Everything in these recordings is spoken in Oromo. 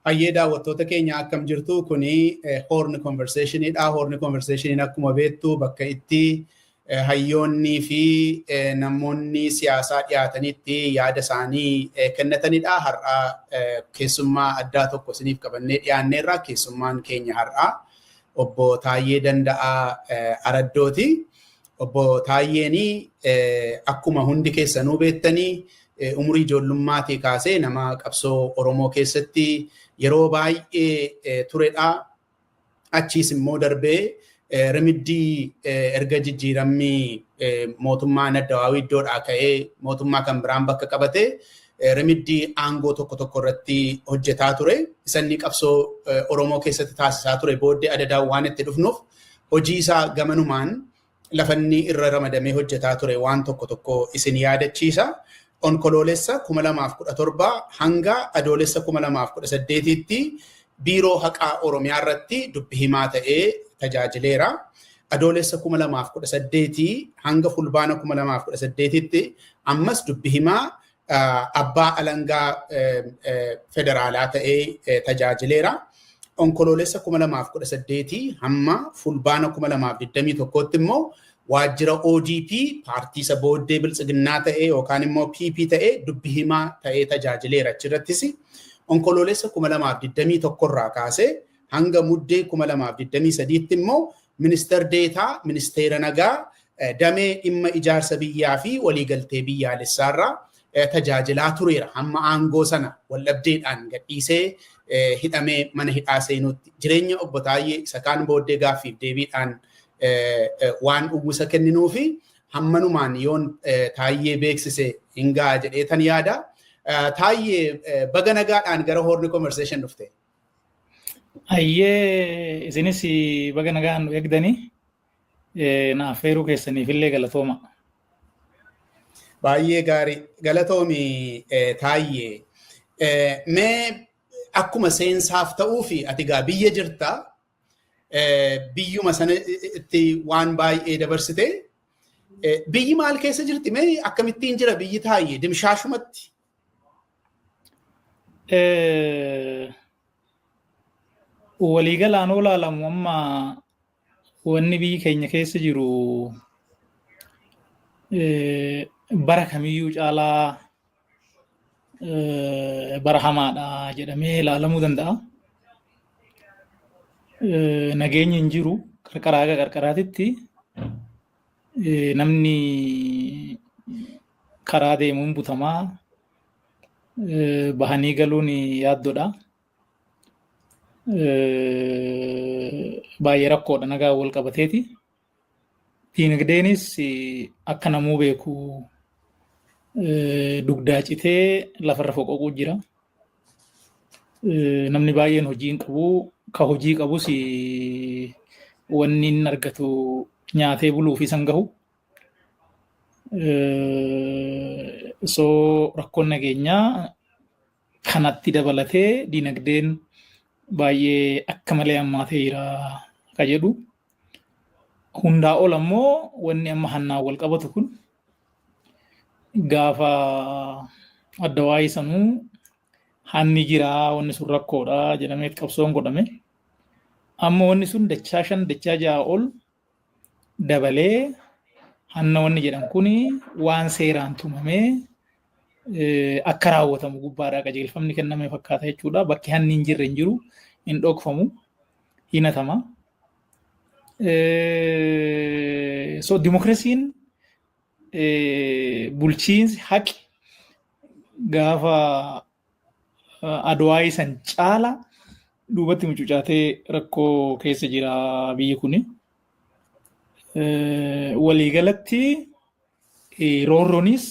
Hayyee, daawwattoota keenya, akkam jirtu? Kuni Horn Conversationidha. Horn Conversationiin akkuma beektu bakka itti hayyoonnii fi namoonni siyaasaa dhiyaatanitti yaada isaanii kennatanidha. Har'a keessummaa addaa tokko isiniif qabannee dhiyaanneerra. Keessummaan keenya har'a Obbo Taayyee Danda'aa Araddooti. Obbo Taayyeen akkuma hundi keessanuu beektanii umurii ijoollummaatii kaasee nama qabsoo Oromoo keessatti yeroo baay'ee turedha. Achiis immoo darbee rimiddii erga jijjiiramni mootummaa Addawaawii iddoodhaa ka'ee mootummaa kan biraan bakka qabate rimiddii aangoo tokko tokko irratti hojjetaa ture. Isanni qabsoo Oromoo keessatti taasisaa ture booddee adadaan waan itti dhufnuuf hojii isaa gamanumaan lafanni irra ramadamee hojjetaa ture waan tokko tokko isin yaadachiisa. Onkoloolessa 2017 hanga Adoolessa 2018tti Biiroo Haqaa Oromiyaa irratti dubbi himaa ta'ee tajaajileera. Adoolessa 2018 hanga Fulbaana 2018tti ammas dubbi himaa abbaa alangaa federaalaa ta'ee tajaajileera. Onkoloolessa 2018 hamma Fulbaana 2021tti immoo waajjira ODP, paartii isa booddee Biltsiginnaa ta'ee yookaan immoo PP ta'ee, dubbi himaa ta'ee tajaajileera. Achirrattis Onkoloolessa 2021 irraa kaasee hanga Muddee 2023tti immoo ministeer deetaa Ministeera Nagaa, damee dhimma ijaarsa biyyaa fi waliigaltee biyyaalessaarraa tajaajilaa tureera. Hamma aangoo sana waldhabdeedhaan gadhiisee hidhamee mana hidhaa seenuutti. Jireenya Obbo Taayyee isa kaan booddee gaaffiif deebiidhaan waan uwwisa kenninuu fi hammanumaan yoon Taayyee beeksise hin ga'a jedhee tan yaada. Taayyee, baga nagaadhaan gara Horn Conversation dhufte. Ayyee, isinis baga nagaan nu eegdanii na affeeruu keessaniif illee galatooma. Baay'ee gaarii, galatoomi Taayyee. Mee akkuma seensaaf ta'uu fi ati gaa biyya jirta, biyyuma sana itti waan baay'ee dabarsite. Biyyi maal keessa jirti? Mee akkamittiin jira biyyi, Taayyee, dimshaashumatti? Waliigalaan olaalamu amma wanni biyyi keenya keessa jiru bara kamiyyuu caalaa bara hamaadha jedhamee ilaalamuu danda'a. Nageenyi hin jiru, qarqaraa haga qarqaraatitti namni karaa deemuun butamaa, bahanii galuun yaaddoodha. Baay'ee rakkoodha nagaa wal qabateeti. Diinagdeenis akka namuu beeku dugdaa citee lafarra foqoquu jira. Namni baay'een hojii hin qabu. Ka hojii qabus wanni inni argatu nyaatee buluuf isan gahu. So rakkoon nageenyaa kanatti dabalatee diinagdeen baay'ee akka malee hammaatee jira ka jedhu. Hundaa ol ammoo wanni amma hannaan wal qabatu kun gaafa adda waa'ee sanuu hanni jira, wanni sun rakkoodha jedhamee qabsoon godhame. Amma wanni sun dachaa shan, dachaa ja'a ol dabalee hanna wanni jedhan kun waan seeraan tumamee akka raawwatamu gubbaadhaa qajeelfamni kenname fakkaata jechuudha. Bakki hanni hin jirre hin jiru, hin dhokfamu, hin hatama. So dimokiraasiin, bulchiinsi, haqi gaafa Adwaayii san caala duubatti mucucaatee rakkoo keessa jira biyyi kuni. Waliigalatti roorroonis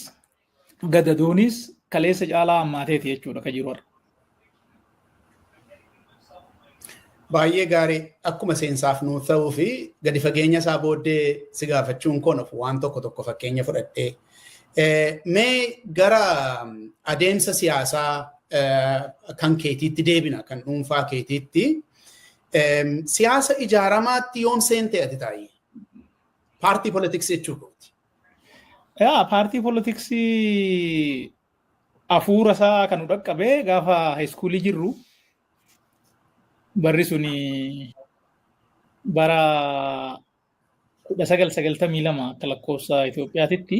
gadadoonis kaleessa caalaa hammaateeti jechuudha ka jiru har'a. Baay'ee gaarii. Akkuma seensaaf nuuf ta'uu fi gadi fageenya isaa booddee si gaafachuun koon of waan tokko tokko fakkeenya fudhadhee. Mee gara adeemsa siyaasaa kan keetiitti deebina, kan dhuunfaa keetiitti. Siyaasa ijaaramaatti yoom seente ati, Taayyee? Paartii politiksii jechuu kooti. Yaa, paartii politiksii hafuura isaa kan nu dhaqqabee gaafa high schoolii jirru. Barri suni bara 1992 akka lakkoofsa Itoophiyaatitti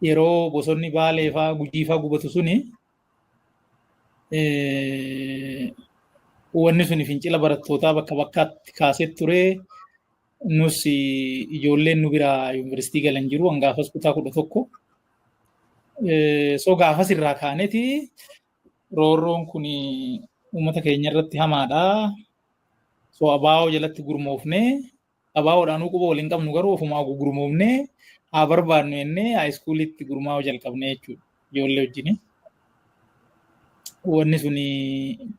yeroo bosonni Baalee faa Gujii faa gubatu suni, wanni suni fincila barattootaa bakka bakkaatti kaasee ture. Nus ijoolleen nu biraa yuunivarsiitii galan jiru, hangaafas kutaa 11. So gaafas irraa kaaneeti roorroon kun uummata keenya irratti hamaadha. So ABO jalatti gurmoofnee, ABOdhaan quba waliin qabnu, garuu ofumaa gurmoofnee haa barbaadnu jennee high schoolitti gurmaa'uu jalqabnee jechuudha ijoollee wajjin. Wanni suni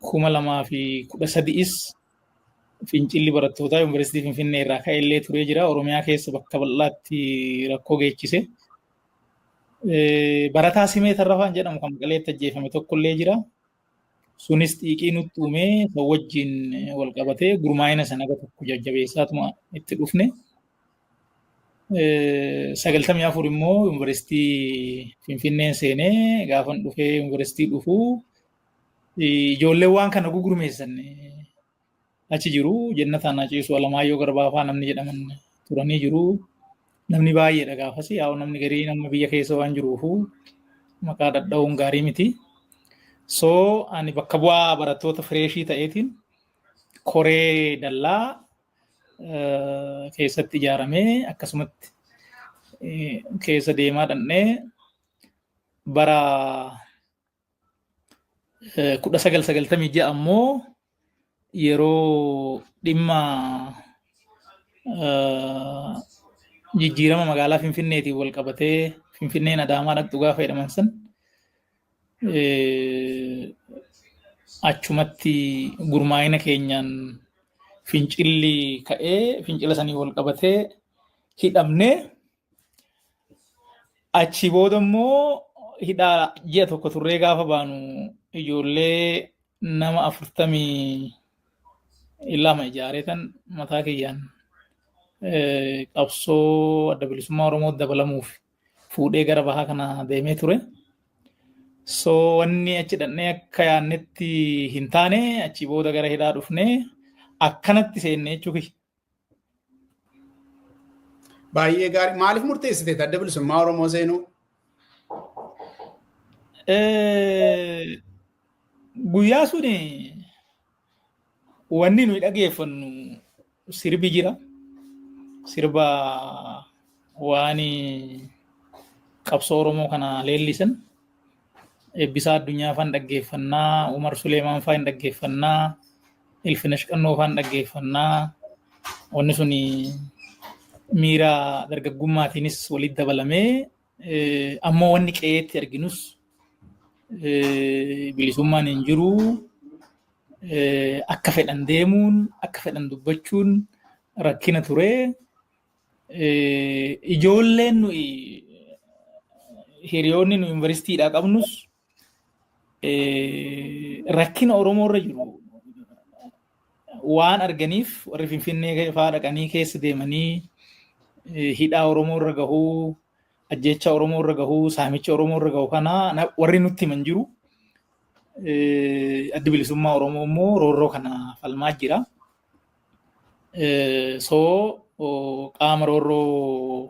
2013is fincilli barattootaa yuunivarsiitii Finfinnee irraa ka'e illee turee jira. Oromiyaa keessa bakka bal'aatti rakkoo geechise. Barataa Simee Tarrafaan jedhamu kan Maqaleetti ajjeefame tokko illee jira. Sunis xiiqii nutti uumee san wajjin wal qabatee gurmaa'ina sana gara tokko jajjabeessaatuma itti dhufne. 94 immoo yuunivarsiitii Finfinneen seenee, gaafan dhufee yuunivarsiitii dhufuu ijoolleen waan kana gugurmeessan achi jiru. Jennataan Aciisu, Alamaayyoo Garbaafaa namni jedhaman turanii jiru. Namni baay'eedha gaafas. Yaa'u namni garii nama biyya keessa waan jiruufu maqaa dhadha'uun gaarii miti. So ani bakka bu'aa barattoota freshii ta'eetiin koree dallaa keessatti ijaaramee akkasumatti keessa deemaa dhannee bara 1996 ammoo yeroo dhimma jijjiirama magaalaa Finfinneetiin wal qabatee Finfinneen Adaamaa dhaqxu gaafa jedhaman san achumatti gurmaa'ina keenyaan fincilli ka'ee, fincila sanii wal qabatee hidhamnee, achi booda immoo hidhaa ji'a tokko turree gaafa baanu ijoollee nama 42 ijaareetan mataa kiyyaan qabsoo Adda Bilisummaa Oromoo dabalamuuf fuudhee gara bahaa kana deemee ture. So wanni achi dhaqnee akka yaadnetti hin taane, achi booda gara hidhaa dhufnee akkanatti seenne jechuu kiyya. Baay'ee gaarii. Maaliif murteessite Adda Bilisummaa Oromoo seenuu? Guyyaa suni wanni nuyi dhageeffannu sirbi jira. Sirba waan qabsoo Oromoo kana leellisan. Eebbisaa Addunyaa faan dhaggeeffannaa, Umar Suleemaan faan dhaggeeffannaa, Ilfinesh Qannoo faan dhaggeeffannaa. Wanni suni miira dargaggummaatiinis walitti dabalamee, ammoo wanni qe'eetti arginus bilisummaan hin jiru. Akka fedhan deemuun, akka fedhan dubbachuun rakkina ture. Ijoolleen nuyi hiriyoonni nu yuunivarsiitiidhaa qabnus rakkina Oromoo irra jiru waan arganiif warri Finfinnee fa'aa dhaqanii keessa deemanii hidhaa Oromoo irra gahuu, ajjeecha Oromoo irra gahuu, saamicha Oromoo irra gahu kana warri nutti himan jiru. Addi Bilisummaa Oromoo immoo roorroo kana falmaa jira. So qaama roorroo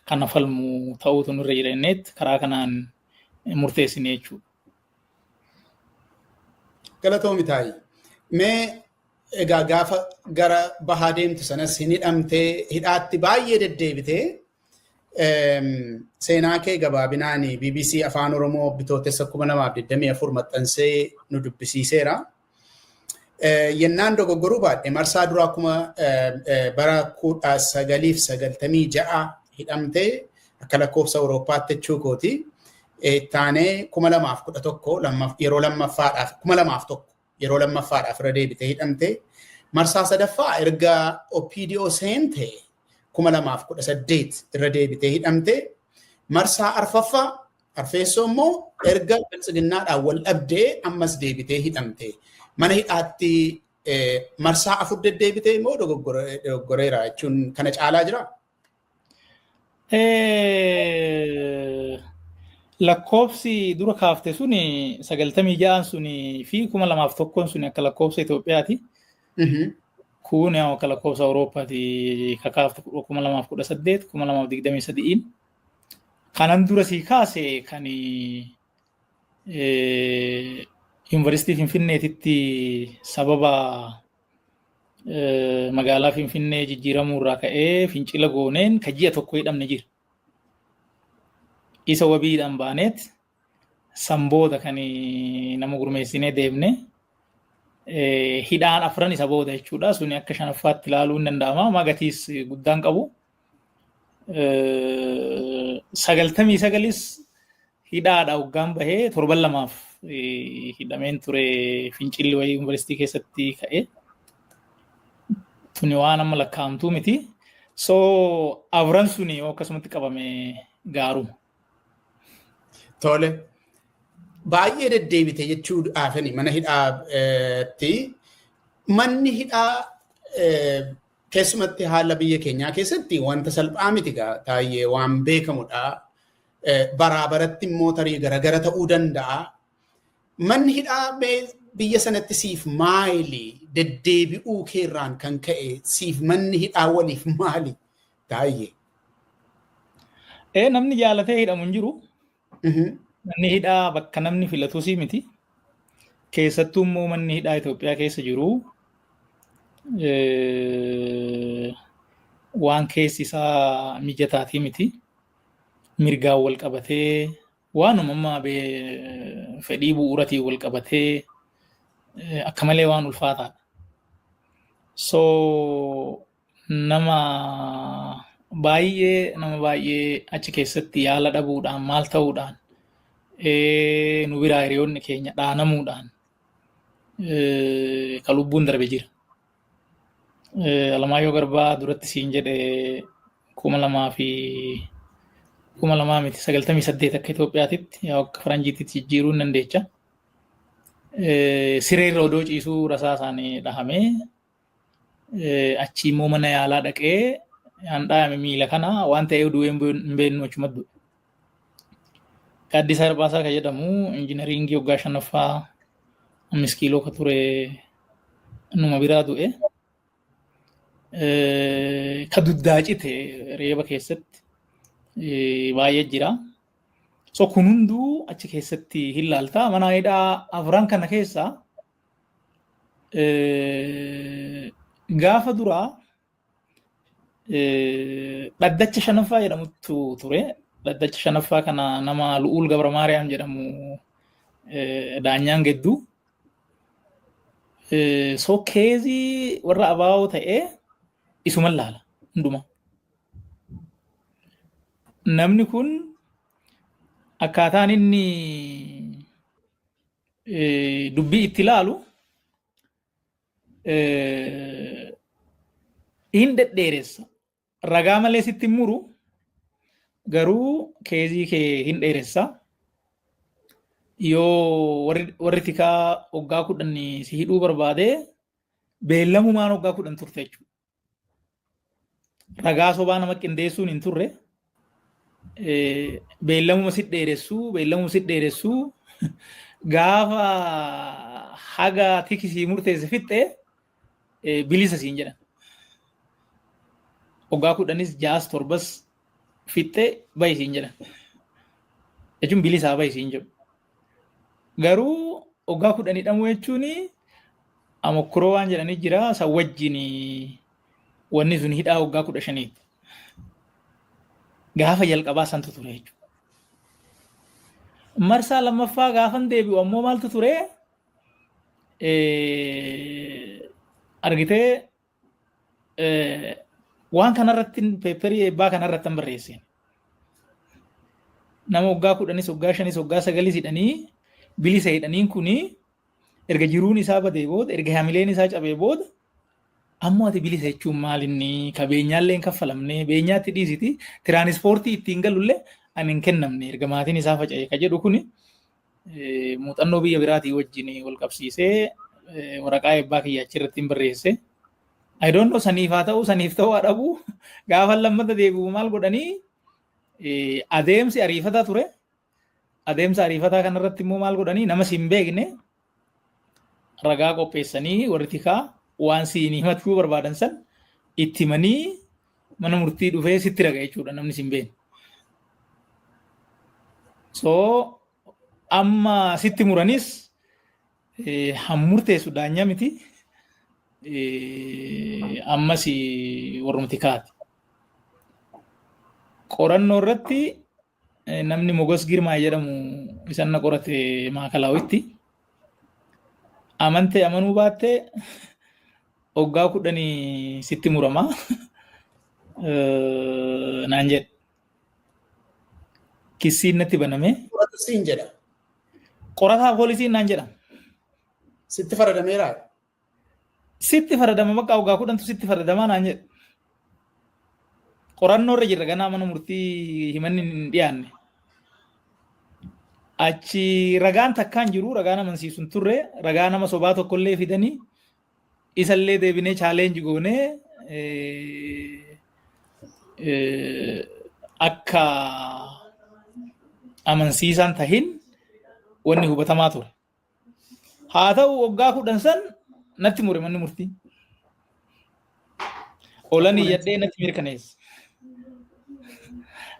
kana falmu ta'uutu nurra jira jenneet karaa kanaan murteessine jechuudha. Galatoomi taayi. Mee egaa gaafa gara bahaa deemtu sanas hin hidhamtee, hidhaatti baay'ee deddeebitee, seenaa kee gabaabinaan BBC Afaan Oromoo Bitootessa 2024 maxxansee nu dubbisiiseera. Yennaan dogoggoruu baadhe marsaa duraa akkuma bara 1996 hidhamtee akka lakkoofsa Awurooppaatti jechuu kooti. Taanee 2011 yeroo lammaffaadhaaf, 2001 yeroo lammaffaadhaaf irra deebitee hidhamtee, marsaa sadaffaa erga OPDO seente 2018 irra deebitee hidhamtee, marsaa arfaffaa arfeessoo immoo erga Biltsiginnaadhaan wal dhabdee ammas deebitee hidhamte. Mana hidhaatti marsaa afur deddeebitee immoo dogoggoreera jechuun kana caalaa jira? Lakkoofsi dura kaafte suni 96n suni fi 2001n suni akka lakkoofsa Itoophiyaati. Kun akka lakkoofsa Awurooppaati kakaaftu 2018, 2023. Kanan dura sii kaase kan Yuunivarsiitii Finfinneetitti sababa magaalaa Finfinnee jijjiiramuu irraa ka'ee fincila gooneen ka ji'a tokko hidhamne jira. Isa wabiidhaan baaneet san booda kan nama gurmeessinee deemne hidhaan afran isa booda jechuudha. Suni akka shanaffaatti ilaaluu hin danda'ama. Magatiis guddaan qabu. 99s hidhaadha hoggaan bahee torban lamaaf hidhameen ture, fincilli wayii yuunivarsiitii keessatti ka'e. Tuni waan amma lakkaa'amtuu miti. So afran suni yoo akkasumatti qabame gaaruma. Tole. Baay'ee deddeebite jechuudhaafani mana hidhaatti. Manni hidhaa keessumatti haala biyya keenyaa keessatti wanta salphaa miti gaa, Taayyee, waan beekamudha. Baraa baratti immoo tarii garagara ta'uu danda'a. Manni hidhaa biyya sanatti siif maali? Deddeebi'uu keerraan kan ka'e siif manni hidhaa waliif maali, Taayyee? Ee, namni jaalatee hidhamu hin jiru. Manni hidhaa bakka namni filatus miti. Keessattuu immoo manni hidhaa Itoophiyaa keessa jiru waan keessi isaa mijataatii miti. Mirgaan wal qabatee, waanuma amma fedhii bu'uuratiin wal qabatee akka malee waan ulfaataadha. So nama baay'ee, nama baay'ee achi keessatti yaala dhabuudhaan, maal ta'uudhaan, nu biraa hiriyoonni keenya dhaanamuudhaan ka lubbuun darbe jira. Alamaayyoo Garbaa duratti siin jedhe, kuma lamaa fi kuma lamaa miti, 98 akka Itoophiyaatitti, yaa akka Faranjiititti jijjiiruu hin dandeecha. Sireerra odoo ciisuu rasaa isaanii dhahamee, achi immoo mana yaalaa dhaqee yaan dhahame miila kana waan ta'eef du'ee hin beeknu, achumatti du'e. Gaaddisaa Hirphaasaa kan jedhamu injinariingii waggaa shanaffaa 5 kiiloo ka ture numa biraa du'e. Ka duddaa cite reeba keessatti baay'ee jira. So kun hunduu achi keessatti hin laalta. Mana hidhaa afran kana keessa gaafa duraa dhaddacha shanaffaa jedhamutu ture. Dhaddacha shanaffaa kana nama Lu'uul Gabra Maariyaam jedhamu daanyaan gidduu. So case warra abaa'oo ta'ee isuman laala hundumaa. Namni kun akkaataan inni dubbii itti ilaalu hin dhedheeressa. Ragaa malee sitti hin muru, garuu case kee hin dheeressa. Yoo warri tikaa waggaa 10 si hidhuu barbaade, beellamumaan waggaa 10 turte jechuudha. Ragaa sobaa nama qindeessuun hin turre. Beellamuma si dheeressuu, beellamuma si dheeressuu, gaafa haga tikisii murteesse fixxee bilisa siin jedhan. Waggaa 10s, ja'as, torbas fixxee bahi siin jedhan. Jechuun bilisaa bahi siin jedhu. Garuu waggaa 10 hidhamuu jechuun amokkuroo waan jedhanii jira, san wajjin wanni sun hidhaa waggaa 15ti. Gaafa jalqabaa santu ture jechuudha. Marsaa lammaffaa gaafan deebi'u ammoo maaltu ture? Argitee, waan kanarratti paper eebbaa kanarratti hin barreessine. Nama waggaa 10s, waggaa 5s, waggaa 9s hidhanii bilisa hidhaniin kuni erga jiruun isaa badee booda, erga hamileen isaa cabee booda, ammoo ati bilisa jechuun maal? Inni ka beenyaallee hin kaffalamne, beenyaatti dhiisiti, tiraanispoortii ittiin galullee ani hin kennamne erga maatiin isaa faca'e ka jedhu kuni muuxannoo biyya biraatii wajjin wal qabsiisee waraqaa eebbaa kiyya achirratti hin barreesse. I don't know saniif haa ta'u, saniif ta'uu haa dhabu, gaafa lammata deebi'u maal godhanii, adeemsi ariifataa ture. Adeemsa ariifataa kanarratti immoo maal godhanii, nama si hin beekne ragaa qopheessanii warri tikaa Waan siin himachuu barbaadan san itti himanii mana murtii dhufee sitti raga jechuudha namni sin beekne. So amma sitti muranis han murteessu daanyaa miti. Ammas warrumti kaati. Qorannoo irratti namni Mogos Girmaa jedhamu isan na qorate Maakalawitti. Amantee amanuu baattee waggaa 10 sitti murama naan jedhe. Kissiin natti baname. Qoratu siin jedha. Qorataa poolisiin naan jedha. Sitti faradameeraa? Sitti faradama, bakka waggaa 10tu sitti faradamaa naan jedhe. Qorannoo irra jirra, ganaa mana murtii himanni hin dhiyaanne. Achi ragaan takkaan jiru, ragaan amansiisu hin turre, ragaa nama sobaa tokkollee fidanii isallee deebinee challenge goonee akka amansiisaan tahin wanni hubatamaa ture. Haa ta'u, waggaa 10 san natti mure manni murtii. Olan iyyadhee natti mirkaneesse.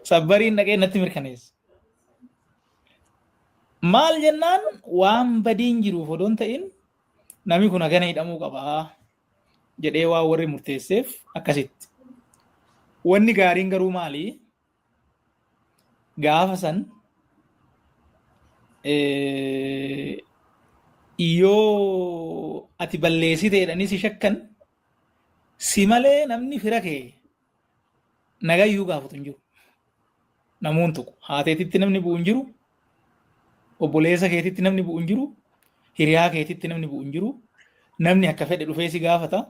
Sabbariin dhaqee natti mirkaneesse. Maal jennaan, waan badiin jiruuf odoon ta'in namni kun hagana hidhamuu qabaa jedhee waan warri murteesseef akkasitti. Wanni gaariin garuu maali? Gaafa san yoo ati balleessite jedhanii si shakkan, si malee namni fira kee nagayyuu gaafatu hin jiru. Namuun tokko haateetitti namni bu'u hin jiru. Obboleessa keetitti namni bu'u hin jiru. Hiriyaa keetitti namni bu'u hin jiru. Namni akka fedhe dhufee si gaafata.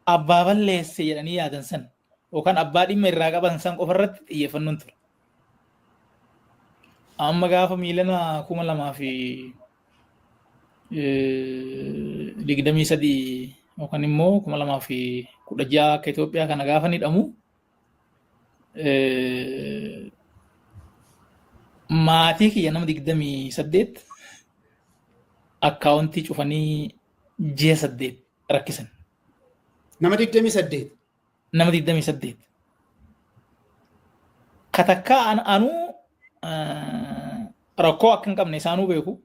Abbaa balleesse jedhanii yaadan san yookaan abbaa dhimma irraa qaban san qofarratti xiyyeeffannoon ture. Amma gaafa miilana 2023 yookaan immoo 2016 akka Itoophiyaa kana gaafa hidhamu, maatii kiyya nama 28 akkaawuntii cufanii ji'a 8 rakkisan. Nama 28. Nama 28. Katakkaa anuu rakkoo akka hin qabne isaanuu beeku,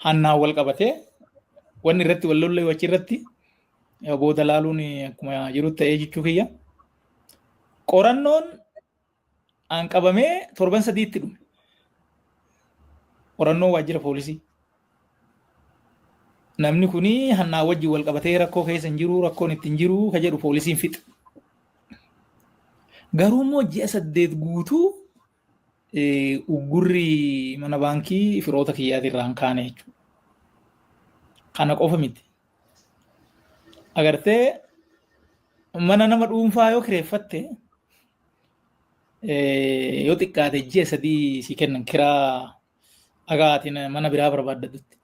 hannaan wal qabatee wanni irratti wal lollee achi irratti booda laaluun akkuma jiru ta'ee jechuu kiyya. Qorannoon an qabamee torban 3tti dhume. Qorannoo waajjira poolisii. Namni kuni hannaa wajjin wal qabatee rakkoo keessa hin jiru, rakkoon itti hin jiru ka jedhu poolisiin fixa. Garuu immoo ji'a 8 guutuu uggurri mana baankii firoota kiyyaatii irraa hin kaane jechuudha. Kana qofa miti. Agartee, mana nama dhuunfaa yoo kireeffatte, yoo xiqqaate ji'a 3 si kennan kiraa dhagaa ati mana biraa barbaaddatutti.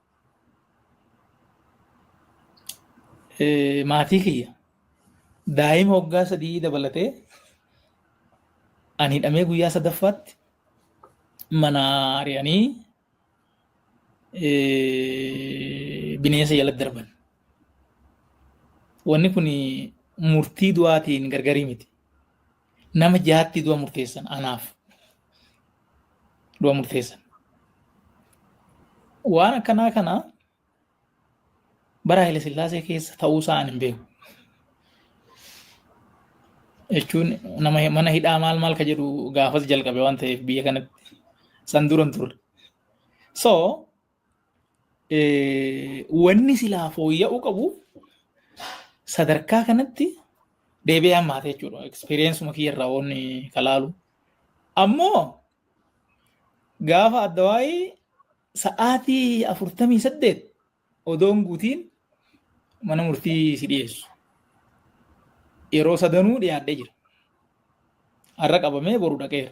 Maatii kiyya daa'ima waggaa 3 dabalatee ani hidhamee guyyaa sadaffaatti mana ari'anii bineensa jalatti darban. Wanni kun murtii du'aatiin gargarii miti. Nama jaatti du'a murteessan, anaaf du'a murteessan. Waan akkanaa kana bara Haile Sillaasee keessa ta'uusaa ani hin beeku. Jechuun nama mana hidhaa maal maal ka jedhu gaafas jalqabe waan ta'eef biyya kanatti san dura hin turre. So wanni silaa fooyya'uu qabu sadarkaa kanatti deebi'ee hammaate jechuudha. Experience kiyya irraa wanni kalaalu. Ammoo gaafa addawaayii sa'aatii 48 odoon guutiin mana murtii si dhiyeessu. Yeroo sadanuu dhiyaadhee jira. Har'a qabamee boru dhaqeera.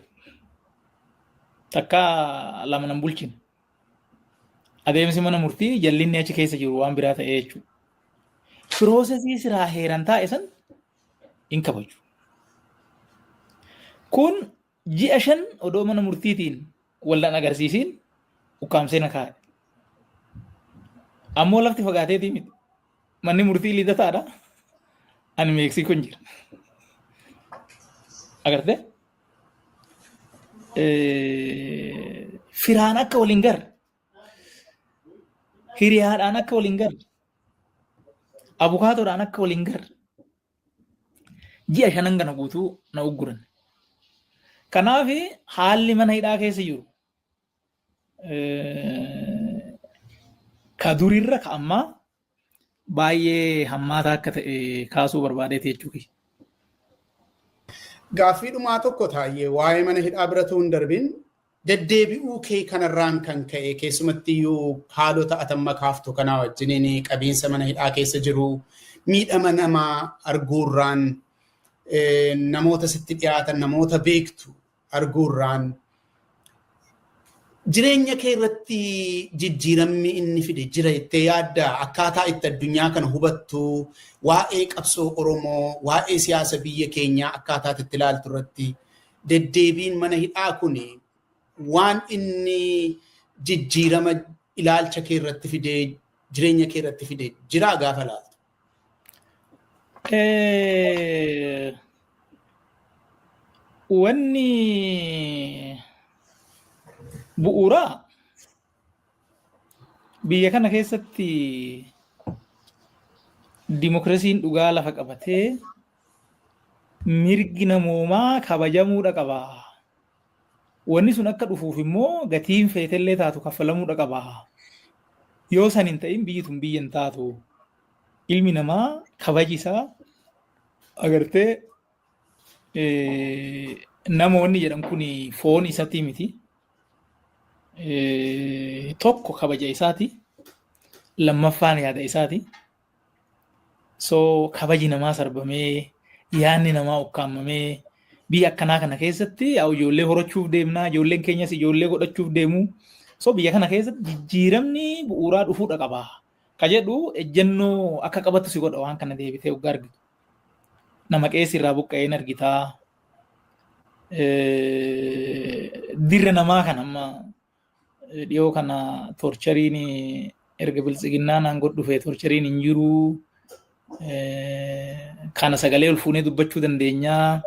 Takka lama nan bulchine. Adeemsi mana murtii jallinni achi keessa jiru waan biraa ta'ee jechuudha. Processii siraa heeran taa'e san hin kabaju. Kun ji'a 5 odoo mana murtiitiin wallan agarsiisiin ukkaamsee na kaa'e. Ammoo lafti fagaateetii miti. Manni murtii Lidataadha. Ani Meeksikoon jira. Agartee? Firaan akka waliin garre. Hiriyaadhaan akka waliin garre. Abukaatoodhaan akka waliin garre. Ji'a 5n kana guutuu na ugguran. Kanaaf haalli mana hidhaa keessa jiru ka durirra ka ammaa baay'ee hammaataa akka ta'e kaasuu barbaadeeti jechuudha. Gaaffii dhumaa tokko, taa'ee waa'ee mana hidhaa bira ta'uu hin darbin, deddeebi'uu kee kanarraan kan ka'e, keessumatti iyyuu haalota atamma kaaftu kanaa wajjiniin, qabiinsa mana hidhaa keessa jiru, miidhama namaa arguurraan, namoota sitti dhiyaatan, namoota beektu arguurraan, jireenya kee irratti jijjiiramni inni fide jira jettee yaaddaa? Akkaataa itti addunyaa kana hubattu, waa'ee qabsoo Oromoo, waa'ee siyaasa biyya keenyaa akkaataa itti ilaaltu irratti deddeebiin mana hidhaa kun waan inni jijjiirama ilaalcha kee irratti fide, jireenya kee irratti fide jiraa gaafa laaltu? Wanni bu'uuraa biyya kana keessatti dimokiraasiin dhugaa lafa qabatee mirgi namoomaa kabajamuudha qaba. Wanni sun akka dhufuuf immoo gatiin feetellee taatu kaffalamuudha qaba. Yoo san hin ta'in biyyi tun biyya hin taatu. Ilmi namaa kabaji isaa agartee namoonni jedhan kun foon isatii miti. Tokko kabaja isaati. Lammaffaan yaada isaati. So kabaji namaa sarbamee, yaadni namaa ukkaamamee, biyya akkanaa kana keessatti ijoollee horachuuf deemnaa, ijoolleen keenyas ijoollee godhachuuf deemu. So biyya kana keessatti jijjiiramni bu'uuraa dhufuudha qaba. Ka jedhu ejjennoo akka qabatu si godha waan kana deebitee hoggaa argitu. Nama qeessi irraa buqqa'een argitaa. Dirra namaa kana amma dhiyoo kana torchariin erga Biltsiginnaan aangoo dhufe torchariin hin jiru. Kana sagalee ol fuunee dubbachuu dandeenyaa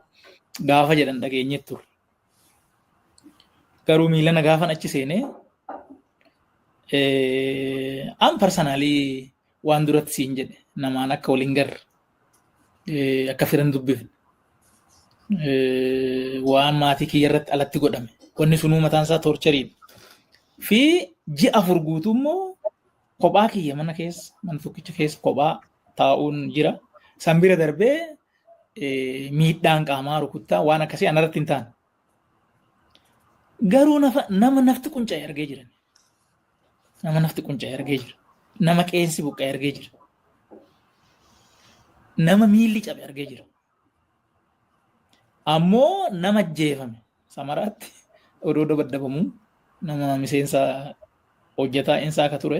gaafa jedhan dhageenye turre. Garuu miilana gaafan achi seenee an personally waan duratti siin jedhe, namaan akka waliin garre, akka firan dubbifne, waan maatii kiyya irratti alatti godhame, wanni sunuu mataan isaa torchariidha. Fi ji'a 4 guutuu immoo kophaa kiyya mana keessa, mana tokkicha keessa kophaa taa'uun jira. San bira darbee miidhaan qaamaa, rukuttaa, waan akkasii anarratti hin taane. Garuu nama nafti qunca'e argee jira. Nama nafti qunca'e argee jira. Nama qeensi buqqa'e argee jira. Nama miilli cabe argee jira. Ammoo nama ajjeefame Samaraatti odoo dabaddabamu, nama miseensa hojjetaa insaa akka ture,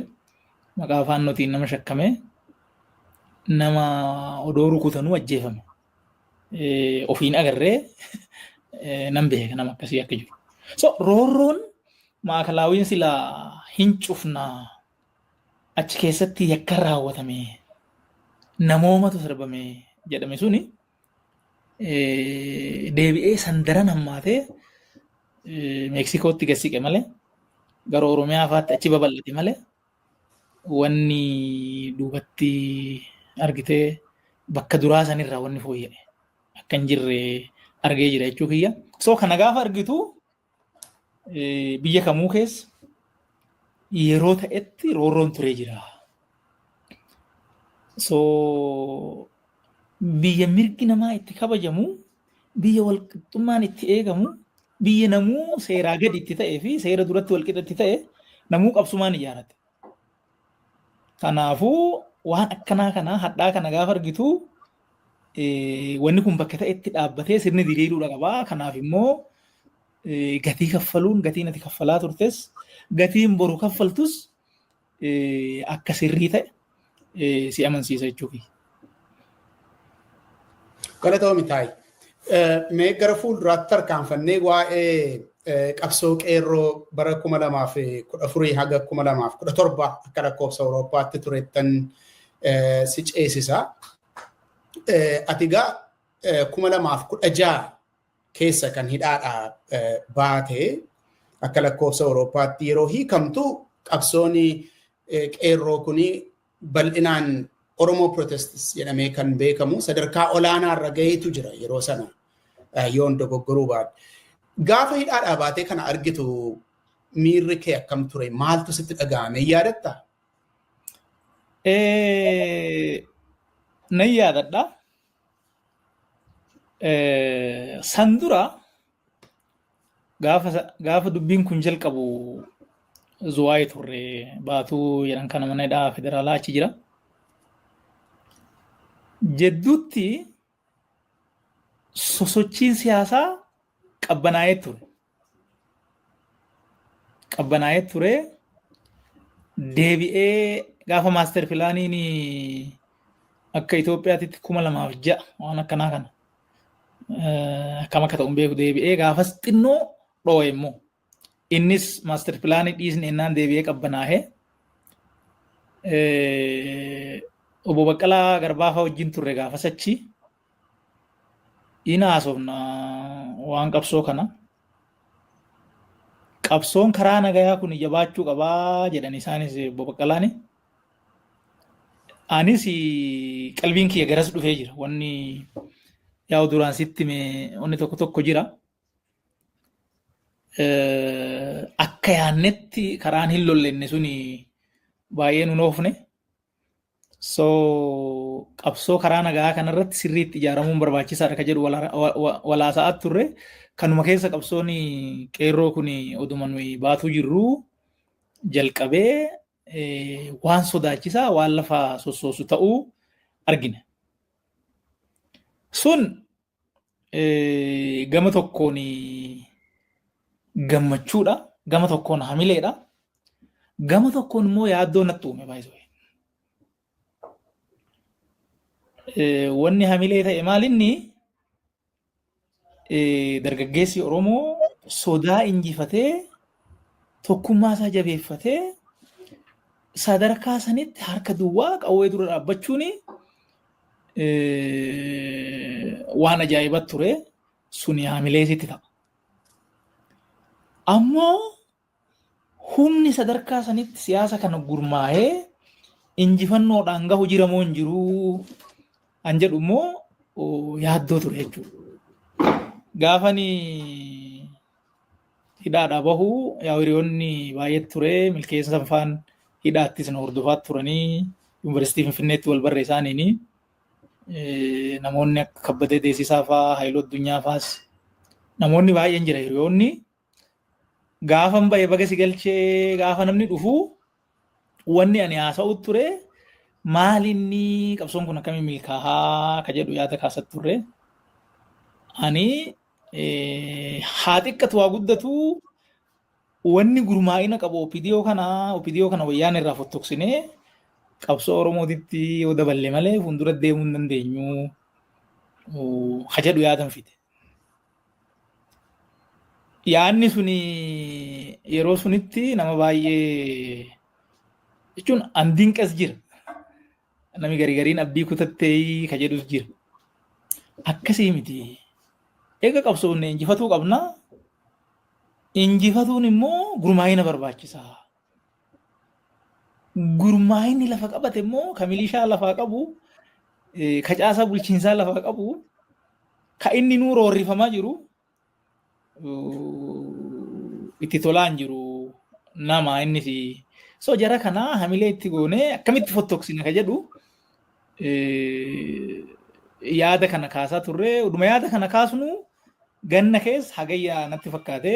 maqaa Faannootiin nama shakkame, nama odoo rukutanuu ajjeefame. Ofiin agarree nan beeka nama akkasii akka jiru. So roorroon Maakalaawwiin silaa hin cufnaa, achi keessatti yakka raawwatame, namoomatu sarbame jedhame suni deebi'ee san daran hammaatee Meeksikootti gad siqe malee, gara Oromiyaa fa'aatti achi babal'ate malee, wanni duubatti argitee bakka duraa sanirraa wanni fooyya'e akka hin jirre argee jira jechuu kiyya. So kana gaafa argitu biyya kamuu keessa yeroo ta'etti roorroon turee jira. So biyya mirgi namaa itti kabajamu, biyya walqixxummaan itti eegamu, biyya namuu seeraa gadi itti ta'ee fi seera duratti walqixa itti ta'e namuu qabsumaan ijaarate. Kanaafuu waan akkanaa kana hadhaa kana gaafa argitu wanni kun bakka ta'etti dhaabbatee sirni diriiruudha qabaa. Kanaaf immoo gatii kaffaluun, gatiin ati kaffalaa turtes, gatiin boru kaffaltus akka sirrii ta'e si amansiisa jechuudha. Galatoomi, Taayi. Mee gara fuulduraatti tarkaanfannee waa'ee qabsoo qeerroo bara 2014 haga 2017 akka lakkoofsa Awurooppaatti turettan si ceesisa. Ati egaa 2016 keessa kan hidhaadhaa baate, akka lakkoofsa Awurooppaatti yeroo hiikamtu qabsoon qeerroo kuni bal'inaan Oromoo Protests jedhamee kan beekamu sadarkaa olaanaa irra gaheetu jira yeroo sana, yoon dogoggoruu baadhe. Gaafa hidhaadhaa baatee kana argitu miirri kee akkam ture? Maaltu sitti dhaga'ame, yaadattaa? Nan yaadadha. San dura gaafa dubbiin kun jalqabu Zuwaayii turre, Baatuu jedhan kana, mana hidhaa federaalaa achi jira. Jedduutti sosochiin siyaasaa qabbanaa'ee ture. Qabbanaa'ee ture, deebi'ee gaafa master planiin akka Itoophiyaatitti 2006 waan akkanaa kana akkam akka ta'u hin beeku, deebi'ee gaafas xinnoo dhoo'e immoo innis master planii dhiisne innaan deebi'ee qabbanaa'ee obbo Baqqalaa Garbaafaa wajjin turre gaafas achi in haasofna waan qabsoo kana. Qabsoon karaa nagayaa kun jabaachuu qabaa jedhan isaanis, obbo Baqqalaani. Anis qalbiin kiyya garas dhufee jira. Wanni yaa'u duraan sitti hime wanni tokko tokko jira. Akka yaannetti karaan hin lollenne suni baay'ee nun oofne. So qabsoo karaa nagaa kanarratti sirriitti ijaaramuun barbaachisaadha ka jedhu walaasaa'aa turre. Kanuma keessa qabsoon qeerroo kun oduma nuyi baatuu jirru jalqabee waan sodaachisaa, waan lafa sossoosu ta'uu argine. Sun gama tokkoon gammachuudha, gama tokkoon hamileedha, gama tokkoon immoo yaaddoo natti uume baay'isee. Wanni hamilee ta'e maalinni, dargaggeessi Oromoo sodaa injifatee, tokkummaa isaa jabeeffatee, sadarkaa sanitti harka duwwaa qawwee dura dhaabbachuun waan ajaa'iba ture, suni hamilee sitti ta'a. Ammoo humni sadarkaa sanitti siyaasa kana gurmaa'ee injifannoodhaan gahu jira moo hin jiruu an jedhu immoo yaaddoo ture jechuudha. Gaafani hidhaadhaa bahu yaa hiriyoonni baay'ee ture, Milkeessa faan hidhaattis na hordofaa turanii, Yuunivarsiitii Finfinneetti wal barree isaaniini namoonni akka Kabbadee Deessisaa fa'aa, Haayiluu Addunyaa fa'aas, namoonni baay'een jira hiriyoonni. Gaafan bahe baga si galchee gaafa namni dhufu wanni ani haasa'u ture maalinni, qabsoon kun akkamiin milkaa'aa ka jedhu yaada kaasat turre. Ani haa xiqqatu haa guddatu, wanni gurmaa'ina qabu OPDO kana wayyaan irraa fottoqsinee qabsoo Oromootitti yoo daballe malee fuuldura deemuu hin dandeenyu ka jedhu yaadan fide. Yaadni suni yeroo sunitti nama baay'ee jechuun an dinqas jira. Namni garii gariin abdii kutattee ka jedhus jira. Akkasii miti. Eega qabsoofne injifatuu qabna. Injifatuun immoo gurmaa'ina barbaachisa. Gurmaa'inni lafa qabate immoo ka milishaa lafaa qabu, ka caasaa bulchiinsaa lafaa qabu, ka inni nuu roorrifamaa jiru itti tolaan jiru nama innis. So jara kanaa hamilee itti goonee akkamitti fottoqsina ka jedhu yaada kana kaasaa turre. Dhuma yaada kana kaasnu ganna keessa Hagayya natti fakkaate,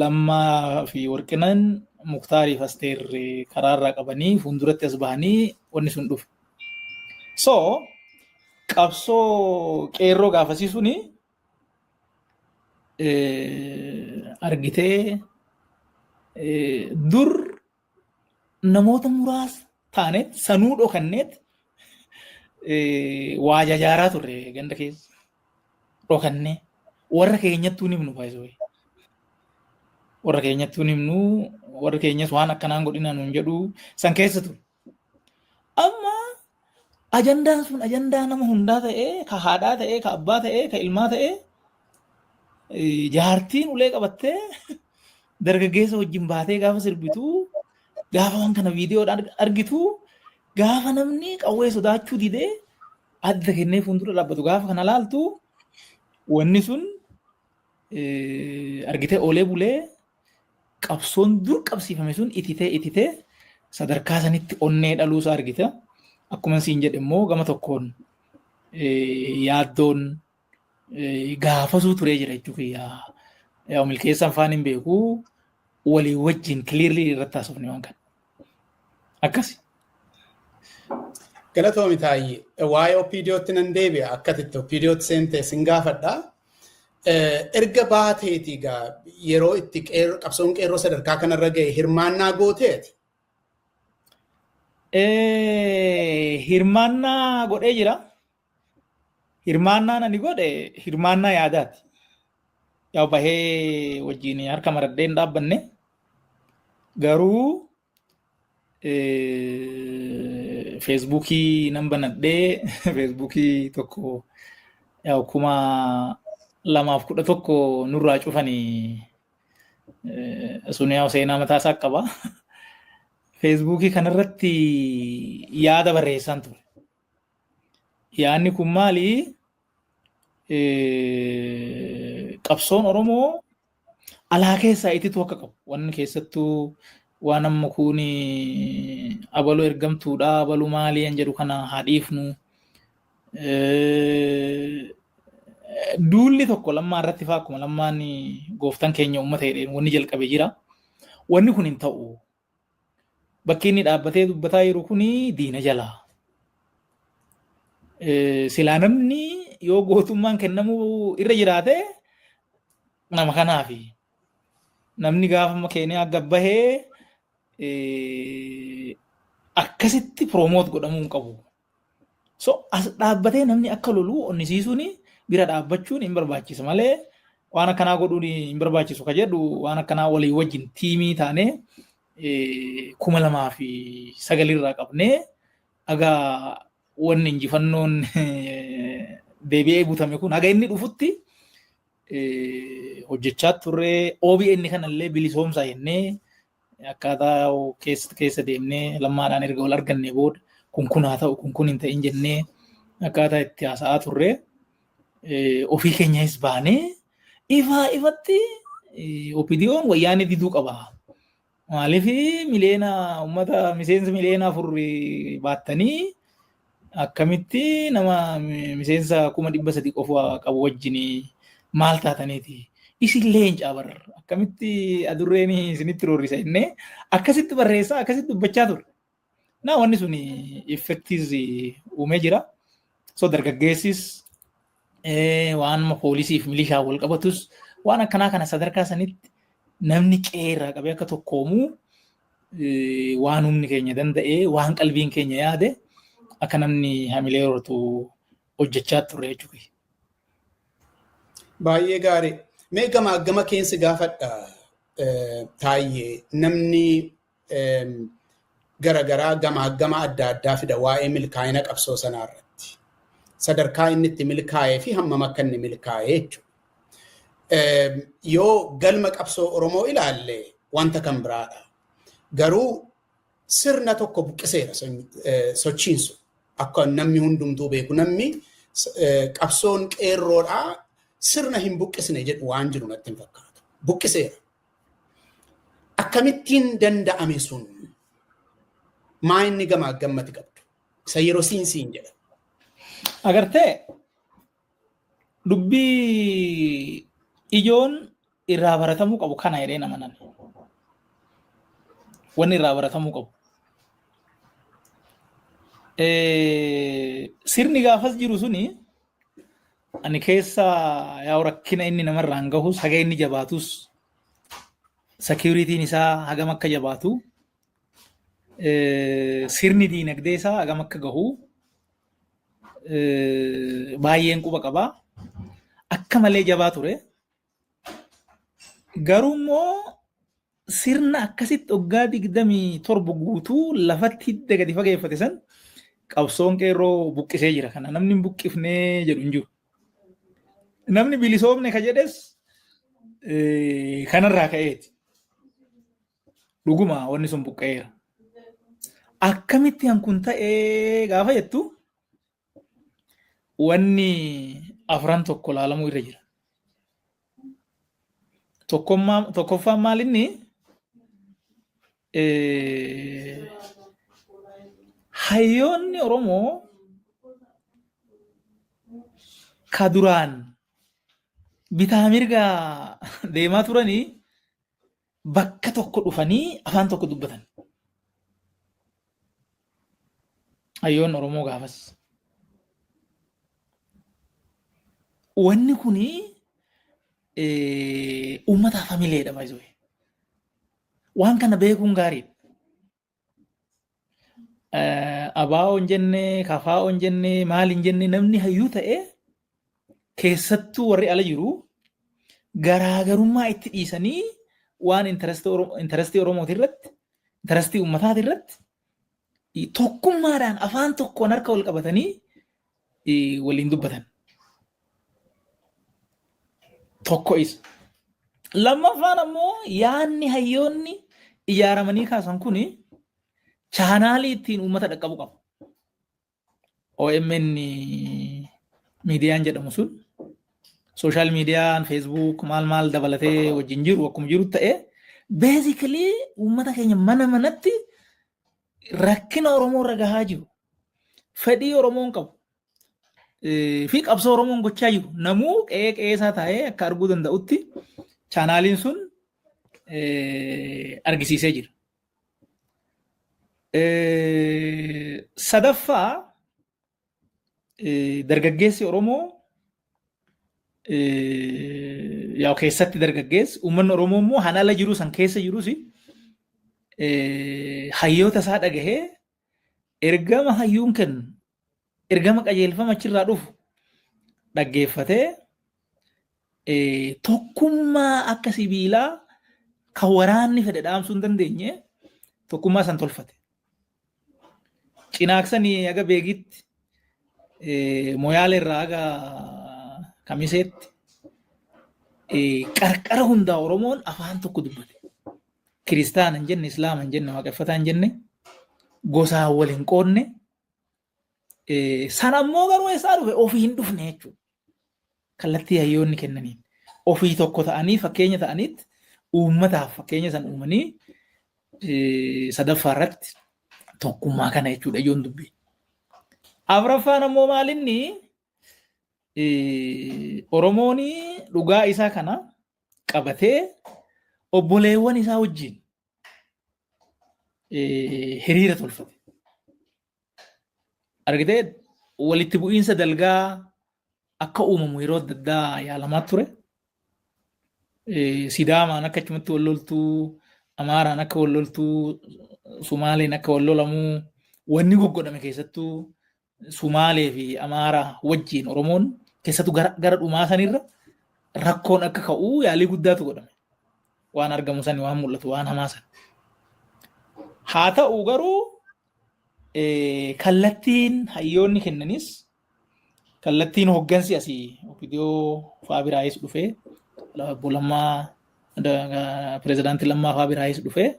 Lammaa fi Warqinan Muktaarii fi Asteer karaarraa qabanii fuulduratti as bahanii wanni sun dhufe. So qabsoo qeerroo gaafasii suni argitee dur namoota muraasa taaneet sanuu dhokanneet waa jajaaraa turre, ganda keessa dhokannee warra keenyattuu ni himnu baay'isoo. Warra keenyatti hin himnu, warri keenyas waan akkanaan godhina nuun jedhu san keessa ture. Amma ajandaan sun ajandaa nama hundaa ta'ee, ka haadhaa ta'ee, ka abbaa ta'ee, ka ilmaa ta'ee, jaartiin ulee qabattee dargaggeessa wajjin baatee gaafa sirbitu, gaafa waan kana viidiyoodhaan argitu, gaafa namni qawwee sodaachuu didee adda kennee fuuldura dhaabbatu gaafa kana laaltu, wanni sun argitee oolee bulee qabsoon dur qabsiifame sun ititee ititee sadarkaa sanitti onnee dhaluusaa argita. Akkuma siin jedhe immoo gama tokkoon yaaddoon gaafasuu turee jira jechuu kiyya. Yaa milkeessaan faan hin beeku, walii wajjin clearly irratti haasofne waan kana. Akkasi. Galatoomi Taayyee. Waa'ee OPDOtti nan deebi'a. Akka itti OPDOtti seente sin gaafadha. Erga baateeti egaa yeroo itti qabsoon qeerroo sadarkaa kanarra ga'e hirmaannaa gooteeti? Hirmaannaa godhee jira. Hirmaannaan ani godhe hirmaannaa yaadaati. Yaa bahee wajjin harka maradhee hin dhaabbanne. Garuu Feesbuukii nan banadhee, Feesbuukii tokko yaa 2011 nurraa cufanii sun yaa seenaa mataa isaa qaba. Feesbuukii kanarratti yaada barreessaan ture. Yaadni kun maali? Qabsoon Oromoo alaa keessaa ititu akka qabu. Wanni keessattuu waan amma kun abaluu ergamtuudha, abaluu maalii kan jedhu kana haa dhiifnu. Duulli tokko Lammaa irratti fa'aa akkuma Lammaan gooftaan keenya uummata jedheen wanni jalqabe jira. Wanni kun hin ta'u. Bakki inni dhaabbatee dubbataa jiru kuni diina jalaa. Silaa namni yoo gootummaan kennamuu irra jiraate nama kanaafi. Namni gaafa Keeniyaa gabbahee akkasitti promote godhamuu hin qabu. So as dhaabbatee namni akka lolu onnisiisuun, bira dhaabbachuun hin barbaachisa malee waan akkanaa godhuun hin barbaachisu ka jedhu, waan akkanaa walii wajjin tiimii taanee 2009rraa qabnee haga wanni injifannoon deebi'ee butame kun haga inni dhufutti hojjechaa turre. OBN kanallee bilisoomsaa jennee akkaataa keessa keessa deemnee, Lammaadhaan erga wal arganne booda, kun kun haa ta'u, kun kun hin ta'in jennee akkaataa itti haasa'aa turre, ofii keenyas baanee ifaa ifatti OPDO'n Wayyaanee diduu qaba. Maaliif miliyoona uummata miseensa miliyoona 4 baattanii akkamitti nama miseensa 300,000 qofa qabu wajjin maal taataniiti? Isin leencaa bar, akkamitti adurreen isinitti roorrisa jennee akkasitti barreessaa, akkasitti dubbachaa turre. Naa wanni sun effectiis uumee jira. So dargaggeessis waan poolisiif milishaa wal qabatus waan akkanaa kana sadarkaa sanitti namni qeerraa qabee akka tokkoomuu waan humni keenya danda'ee, waan qalbiin keenya yaade akka namni hamilee horatu hojjechaa turre jechuudha. Baay'ee gaarii. Mee gama gama keensi gaafadha Taayyee, namni garagaraa gamaa gama adda addaa fida waa'ee milkaa'ina qabsoo sanaa irratti. Sadarkaa inni itti milkaa'ee fi hammam akka inni milkaa'ee jechuudha. Yoo galma qabsoo Oromoo ilaalle wanta kan biraadha. Garuu sirna tokko buqqiseera sochiin sun. Akka namni hundumtuu beeku, namni qabsoon qeerroodhaa sirna hin buqqisne jedhu waan jiru natti hin fakkaatu. Buqqiseera. Akkamittiin danda'ame sun? Maa inni gamaa gammati qabdu? Isa yeroo siin siin jedha. Agartee, dubbii ijoon irraa baratamuu qabu kana jedhee nama nan. Wanni irraa baratamuu qabu. Sirni gaafas jiru suni ani keessa yaa rakkina inni namarraan gahus, haga inni jabaatus, securityn isaa hagam akka jabaatu, sirni diinagdee isaa hagam akka gahu baay'een quba qabaa. Akka malee jabaa ture. Garuu immoo Sirna akkasitti waggaa 27 guutuu lafatti hidda gadi fageeffate san qabsoon qeerroo buqqisee jira. Kana namni hin buqqifnee jedhu hin jiru. Namni bilisoomne ka jedhes kanarraa ka'eeti. Dhuguma wanni sun buqqa'eera. Akkamitti han kun ta'ee gaafa jettu, wanni afran tokko laalamuu irra jira. Tokkoffaan maal inni, hayyoonni Oromoo ka duraan bitaa mirga deemaa turanii bakka tokko dhufanii afaan tokko dubbatan. Hayyoonni Oromoo gaafas. Wanni kuni uummataaf hamileedha baay'ee. Waan kana beekuun gaariidha. Abaa'oo hin jenne, kafaa'oo hin jenne, maal hin jenne, namni hayyuu ta'e keessattuu warri ala jiru garaagarummaa itti dhiisanii waan interestii Oromooti irratti, interestii uummataati irratti tokkummaadhaan afaan tokkoon harka wal qabatanii waliin dubbatan. Tokko isa. Lammaffaan ammoo yaadni hayyoonni ijaaramanii kaasan kuni chaanaalii ittiin uummata dhaqqabu qabu. OMN miidiyaan jedhamu sun, social miidiyaan Facebook maal maal dabalatee wajjin jiru akkuma jiru ta'e, basically uummata keenya mana manatti rakkina Oromoo irra gahaa jiru, fedhii Oromoon qabu fi qabsoo Oromoon gochaa jiru namuu qe'ee qe'ee isaa taa'ee akka arguu danda'utti chaanaaliin sun argisiisee jira. Sadaffaa, dargaggeessi Oromoo, yaa keessatti dargaggeessi uummanni Oromoo immoo han ala jiru san keessa jirus hayyoota isaa dhagahee ergama hayyuun kennu, ergama qajeelfama achirraa dhufu dhaggeeffatee tokkummaa akka sibiilaa kan waraanni fedhe dhaamsuu hin dandeenye tokkummaa san tolfate. Cinaaksanii haga Beegitti, Moyaale irraa haga Kamiseetti, qarqara hundaa Oromoon afaan tokko dubbate. Kiristaana hin jenne, Islaama hin jenne, Waaqeffataa hin jenne, gosaan wal hin qoodne. Sana ammoo garuu eessaa dhufe? Ofii hin dhufne jechuudha. Kallattii hayyoonni kennaniin. Ofii tokko ta'anii fakkeenya ta'anitti uummataaf fakkeenya san uumanii sadaffaa irratti tokkummaa kana jechuudha ijoon dubbii. Afraffaan ammoo maalinni, Oromoon dhugaa isaa kana qabatee obboleewwan isaa wajjin hiriira tolfate. Argitee, walitti bu'iinsa dalgaa akka uumamu yeroo adda addaa yaalamaa ture. Sidaamaan akka achumatti wal loltuu, Amaaraan akka wal loltuu, Sumaaleen akka wal lolamuu wanni goggodhame, keessattuu Sumaalee fi Amaaraa wajjin Oromoon keessattuu gara dhumaa sanirra rakkoon akka ka'u yaalii guddaatu godhame. Waan argamu sani, waan mul'atu, waan hamaa sani. Haa ta'u garuu kallattiin hayyoonni kennanis, kallattiin hoggansi asii OPDO fa'aa biraayis dhufee, obbo Lammaa, pirezidaantii Lammaa fa'aa biraayis dhufee,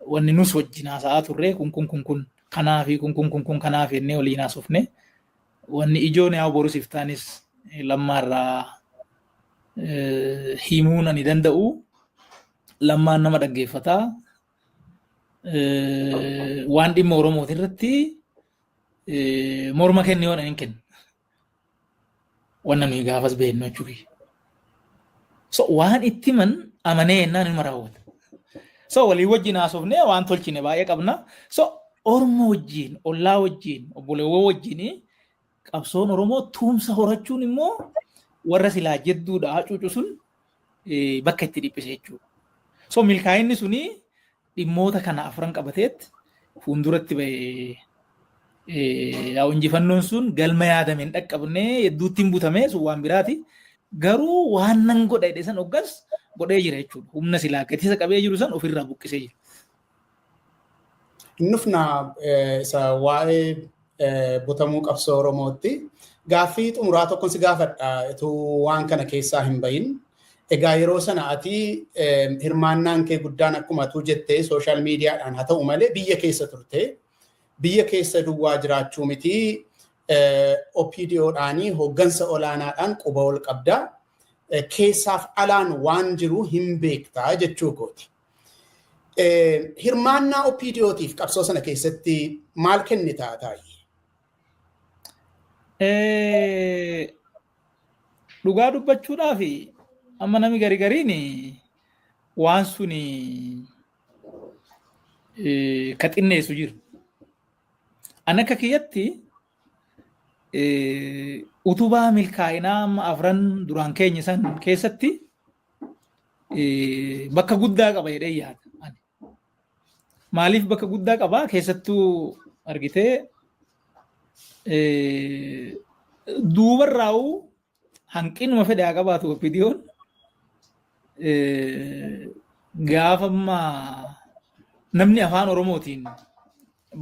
wanni nus wajjin haasa'aa turre kun kun kun kun kanaa fi kun kun kun kun kanaaf jennee waliin haasofne. Wanni ijoon yaa borus iftaanis Lammaarraa himuun ani danda'u, Lammaan nama dhaggeeffataa, waan dhimma Oromooti irratti morma kenne yoo hin kennu. Wanna nuyi gaafas beeknu jechuudha. So waan itti himan amanee jennaan inuma raawwata. So walii wajjin haasofnee waan tolchine baay'ee qabna. So Oromoo wajjin, ollaa wajjin, obboleewwan wajjin qabsoon Oromoo tumsa horachuun immoo warra silaa jedduudha hacuucu sun bakka itti dhiphise jechuudha. So milkaa'inni suni dhimmoota kana afran qabateetti fuulduratti bahee, yaa injifannoon sun galma yaadame hin dhaqqabne, hedduutti hin butame, sun waan biraati. Garuu waan nan godha jedhe san hoggas godhee jira jechuudha. Humna silaa gatisa qabee jiru san ofirraa buqqisee jira. Nufna isa waa'ee butamuu qabsoo Oromootti gaaffii xumuraa tokkon si gaafadha utuu waan kana keessaa hin bahin. Egaa yeroo sana ati hirmaannaan kee guddaan akkuma atuu jettee social mediadhaan haa ta'u malee biyya keessa turte. Biyya keessa duwwaa jiraachuu miti, OPDOdhaanii hooggansa olaanaadhaan quba ol qabda. Keessaaf alaan waan jiru hin beektaa jechuu kooti. Hirmaannaa OPDOtiif qabsoo sana keessatti maal kennitaa taa'ii? Dhugaa dubbachuudhaaf, amma nami gari gariin waan suni ka xinneessu jiru. An akka kiyyatti utubaa milkaa'inaa amma afran duraan keenya san keessatti bakka guddaa qaba jedhee yaada. Maaliif bakka guddaa qaba? Keessattuu argitee duubarraa'uu hanqinuma fedhe haa qabaatu, OPDOn gaafa ammaa namni afaan Oromootiin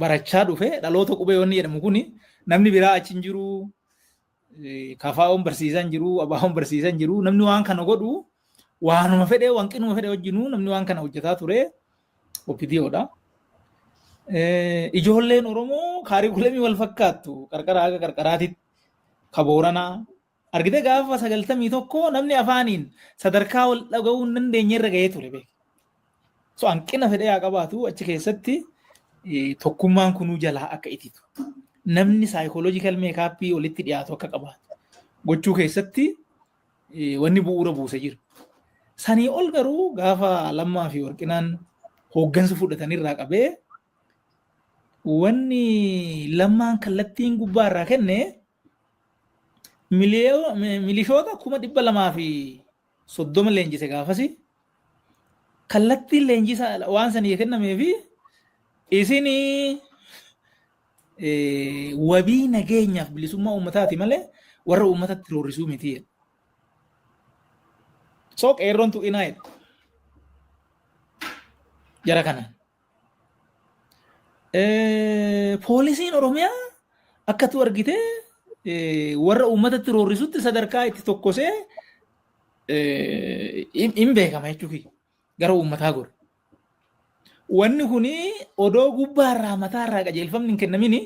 barachaa dhufe, dhaloota qubee wanni jedhamu kuni, namni biraa achi hin jiru, KFO'n barsiisaa hin jiru, ABO'n barsiisaa hin jiru, namni waan kana godhu waanuma fedhe hanqinuma fedhe wajjinuu namni waan kana hojjetaa ture OPDOdha. Ijoolleen Oromoo curriculumii wal fakkaattu qarqara haga qarqaraatitti ka Booranaa argite gaafa 91 namni afaaniin sadarkaa wal dhaga'uu hin dandeenye irra gahee ture beeka. So hanqina fedhee haa qabaatu, achi keessatti tokkummaan kunuu jalaa akka ititu. Namni psychological makeupii walitti dhiyaatu akka qabaatu gochuu keessatti wanni bu'uura buuse jira. Sanii ol garuu gaafa Lammaa fi Warqinaan hooggansa fudhatanirraa qabee wanni Lammaan kallattiin gubbaa irraa kenne milishoota 230,000 leenjise gaafasi. Kallattiin leenjisa waan sanii kennamee fi isinii wabii nageenyaaf bilisummaa uummataati malee warra uummatatti roorrisuu miti. So qeerroon tuqinaa jedha. Jara kanaan. Poolisiin Oromiyaa akkatu argite warra uummatatti roorrisutti sadarkaa itti tokkosee hin beekama jechuudha. Gara uummataa godhe. Wanni kuni odoo gubbaarraa mataarraa qajeelfamni hin kennamini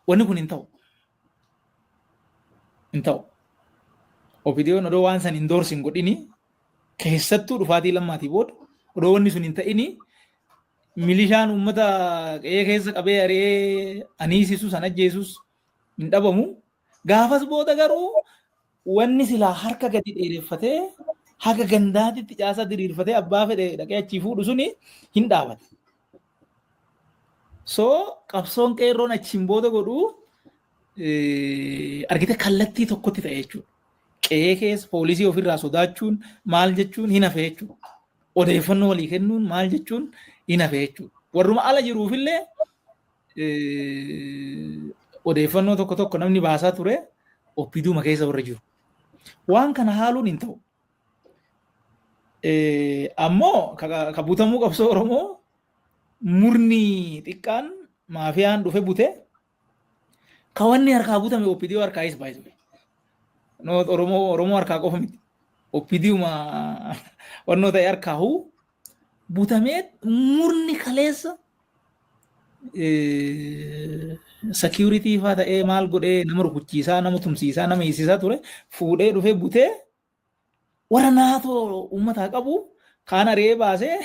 wanni kun hin ta'u. Hin ta'u. OPDOn odoo waan san hin doorsin godhini, keessattuu dhufaatii Lammaatii booda odoo wanni sun hin ta'ini, milishaan uummata qe'ee keessa qabee ari'ee aniisisus an ajjeesus hin dhabamu. Gaafas booda garuu wanni silaa harka gadi dheereffatee haga gandaatitti caasaa diriirfatee abbaa fedhe dhaqee achii fuudhu suni hin dhaabate. So qabsoon qeerroon achiin booda godhu argite kallattii tokkotti ta'e jechuudha. Qe'ee keessa poolisii ofirraa sodaachuun maal jechuun hin hafe jechuudha. Odeeffannoo walii kennuun maal jechuun hin hafe jechuudha. Warruma ala jiruufillee odeeffannoo tokko tokko namni baasaa ture OPDOma keessa warra jiru. Waan kana haaluun hin ta'u. Ammoo ka butamuu qabsoo Oromoo murni xiqqaan maafiyaan dhufe bute, ka wanni harkaa butame OPDO harkaayis baay'ee. Oromoo harkaa qofa miti. OPDOma wannoo ta'e harkaahuu butamee murni kaleessa security faa ta'ee maal godhee nama rukuchiisaa, nama tumsiisaa, nama hiisisaa ture fuudhee dhufee butee warra naatoo uummataa qabu kaan ari'ee baasee,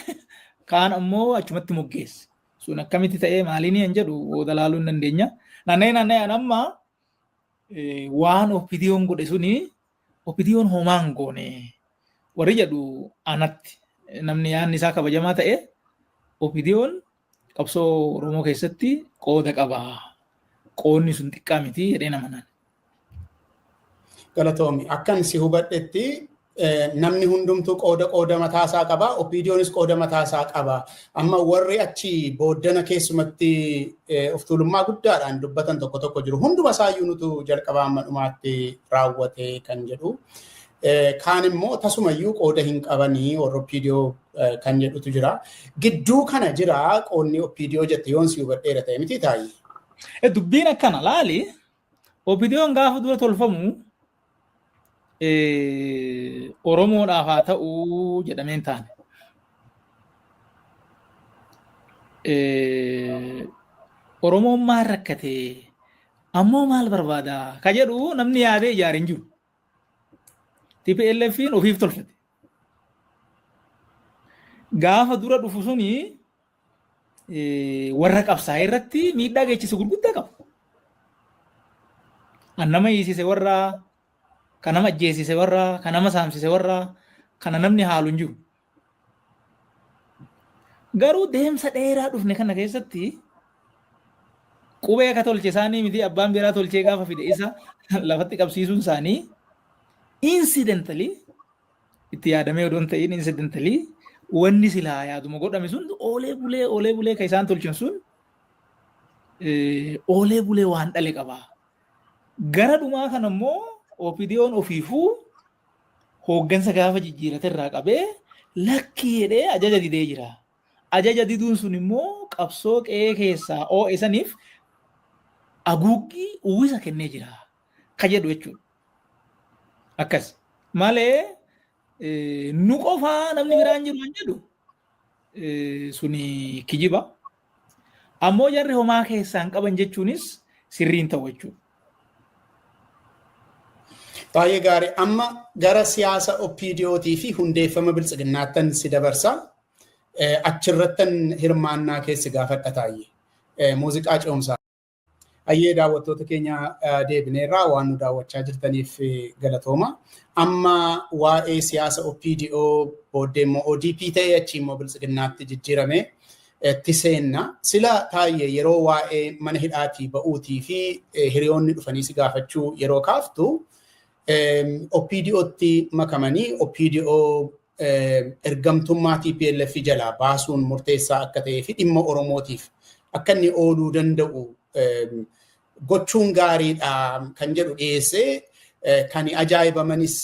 kaan ammoo achumatti moggeesse. Sun akkamitti ta'ee maaliin hin jedhu booda laaluu hin dandeenya. Naanna'ee naanna'ee amma waan OPDOn godhe suni OPDOn homaa hin goone warri jedhu, anatti namni yaadni isaa kabajamaa ta'e, OPDOn qabsoo Oromoo keessatti qooda qaba. Qoodni sun xiqqaa miti jedhee nama naan. Galatoomi. Akkan si hubadhetti namni hundumtuu qooda mataasaa qaba. OPDOnis qooda mataasaa qaba. Amma warri achi booddana keessumatti of tuulummaa guddaadhaan dubbatan tokko tokko jiru. Hunduma isaayyuu nutu jalqabaa amma dhumaatti raawwate kan jedhu. Kaan immoo tasumayyuu qooda hin qabanii warra OPDO kan jedhutu jira. Gidduu kana jira qoodni OPDO jette yoon si hubadheera ta'e miti taa'ii. Dubbiin akkana laali. OPDO'n gaafa dura tolfamu Oromoodhaaf haa ta'uu jedhamee hin taane. Oromoon maal rakkate ammoo maal barbaada ka jedhu namni yaadee ijaare hin jiru. TPLF'n ofiif tolfate. Gaafa dura dhufu suni warra qabsaa'e irratti miidhaa geessisu gurguddaa qaba. Kan nama hiisise warra, kan nama ajjeesise warra, kan nama saamsise warra, kana namni haalu hin jiru. Garuu deemsa dheeraa dhufne kana keessatti qubee akka tolche isaanii miti, abbaan biraa tolchee gaafa fide isa lafatti qabsiisuun isaanii incidentally, itti yaadamee odoo hin ta'in incidentally, wanni silaa yaaduma godhame sun oolee bulee oolee bulee kan isaan tolchan sun oolee bulee waan dhale qaba. Gara dhumaa kana immoo OPDO'n ofiifuu hooggansa gaafa jijjiirate irraa qabee lakkii jedhee ajaja didee jira. Ajaja diduun sun immoo qabsoo qe'ee keessaa oo'e saniif haguuggii uwwisa kennee jira ka jedhu jechuudha. Akkas malee nu qofaa namni biraan jiru kan jedhu suni kijiba. Ammoo jarri homaa keessaan qaban jechuunis sirriin ta'u jechuudha. Baay'ee gaarii. Amma gara siyaasa OPDOtii fi hundeeffama biltsiginnaattan si dabarsa. Achirrattan hirmaannaa keessi gaafadha taa'ee. Muuziqaa ce'umsaa. Ayyee, daawwattoota keenya, deebineerraa. Waan nu daawwachaa jirtaniif galatooma. Amma waa'ee siyaasa OPDO, booddee immoo ODP ta'ee achii immoo biltsiginnaatti jijjiirame itti seenna. Sila taa'ee yeroo waa'ee mana hidhaatii ba'uutii fi hiriyoonni dhufanii si gaafachuu yeroo kaaftu, OPDOtti makamanii OPDO ergamtummaa TPLF jalaa baasuun murteessaa akka ta'ee fi dhimma Oromootiif akka inni ooluu danda'u gochuun gaariidha kan jedhu dhiyeessee, kan ajaa'ibamanis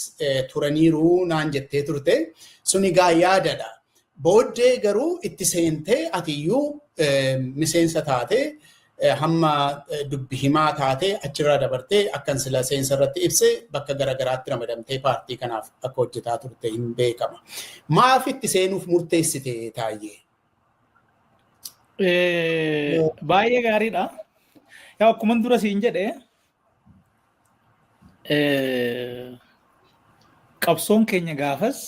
turaniiru naan jettee turte. Suni gaa yaadadha. Booddee garuu itti seentee atiyyuu miseensa taatee, hamma dubbi himaa taatee, achirraa dabartee akkan sila seensa irratti ibse bakka garagaraatti ramadamtee paartii kanaaf akka hojjetaa turte hin beekama. Maaf itti seenuuf murteessite, Taayyee? Baay'ee gaariidha. Yaa, akkuma dura siin jedhe, qabsoon keenya gaafas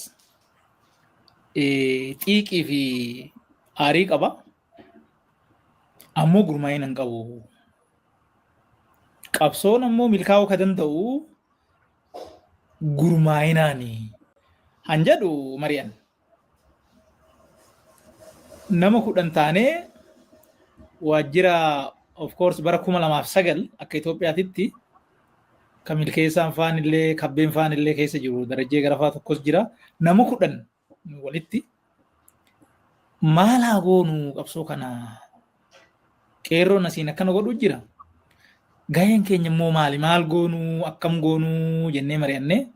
xiiqii fi aarii qaba. Ammoo gurmaa'ina hin qabu. Qabsoon ammoo milkaa'uu ka danda'u gurmaa'inaani. Han jedhu mari'an. Nama 10 taanee waajjira, of course, bara 2009 akka Itoophiyaatitti kan milkeessaan faan illee kabbeen faan illee keessa jiru, Darajjee Garafaa tokkos jira. Nama 10 walitti maal haa goonu, qabsoo kana qeerroon asiin akkana godhu jira. Gaheen keenya immoo maali, maal goonuu, akkam goonuu jennee mari'annee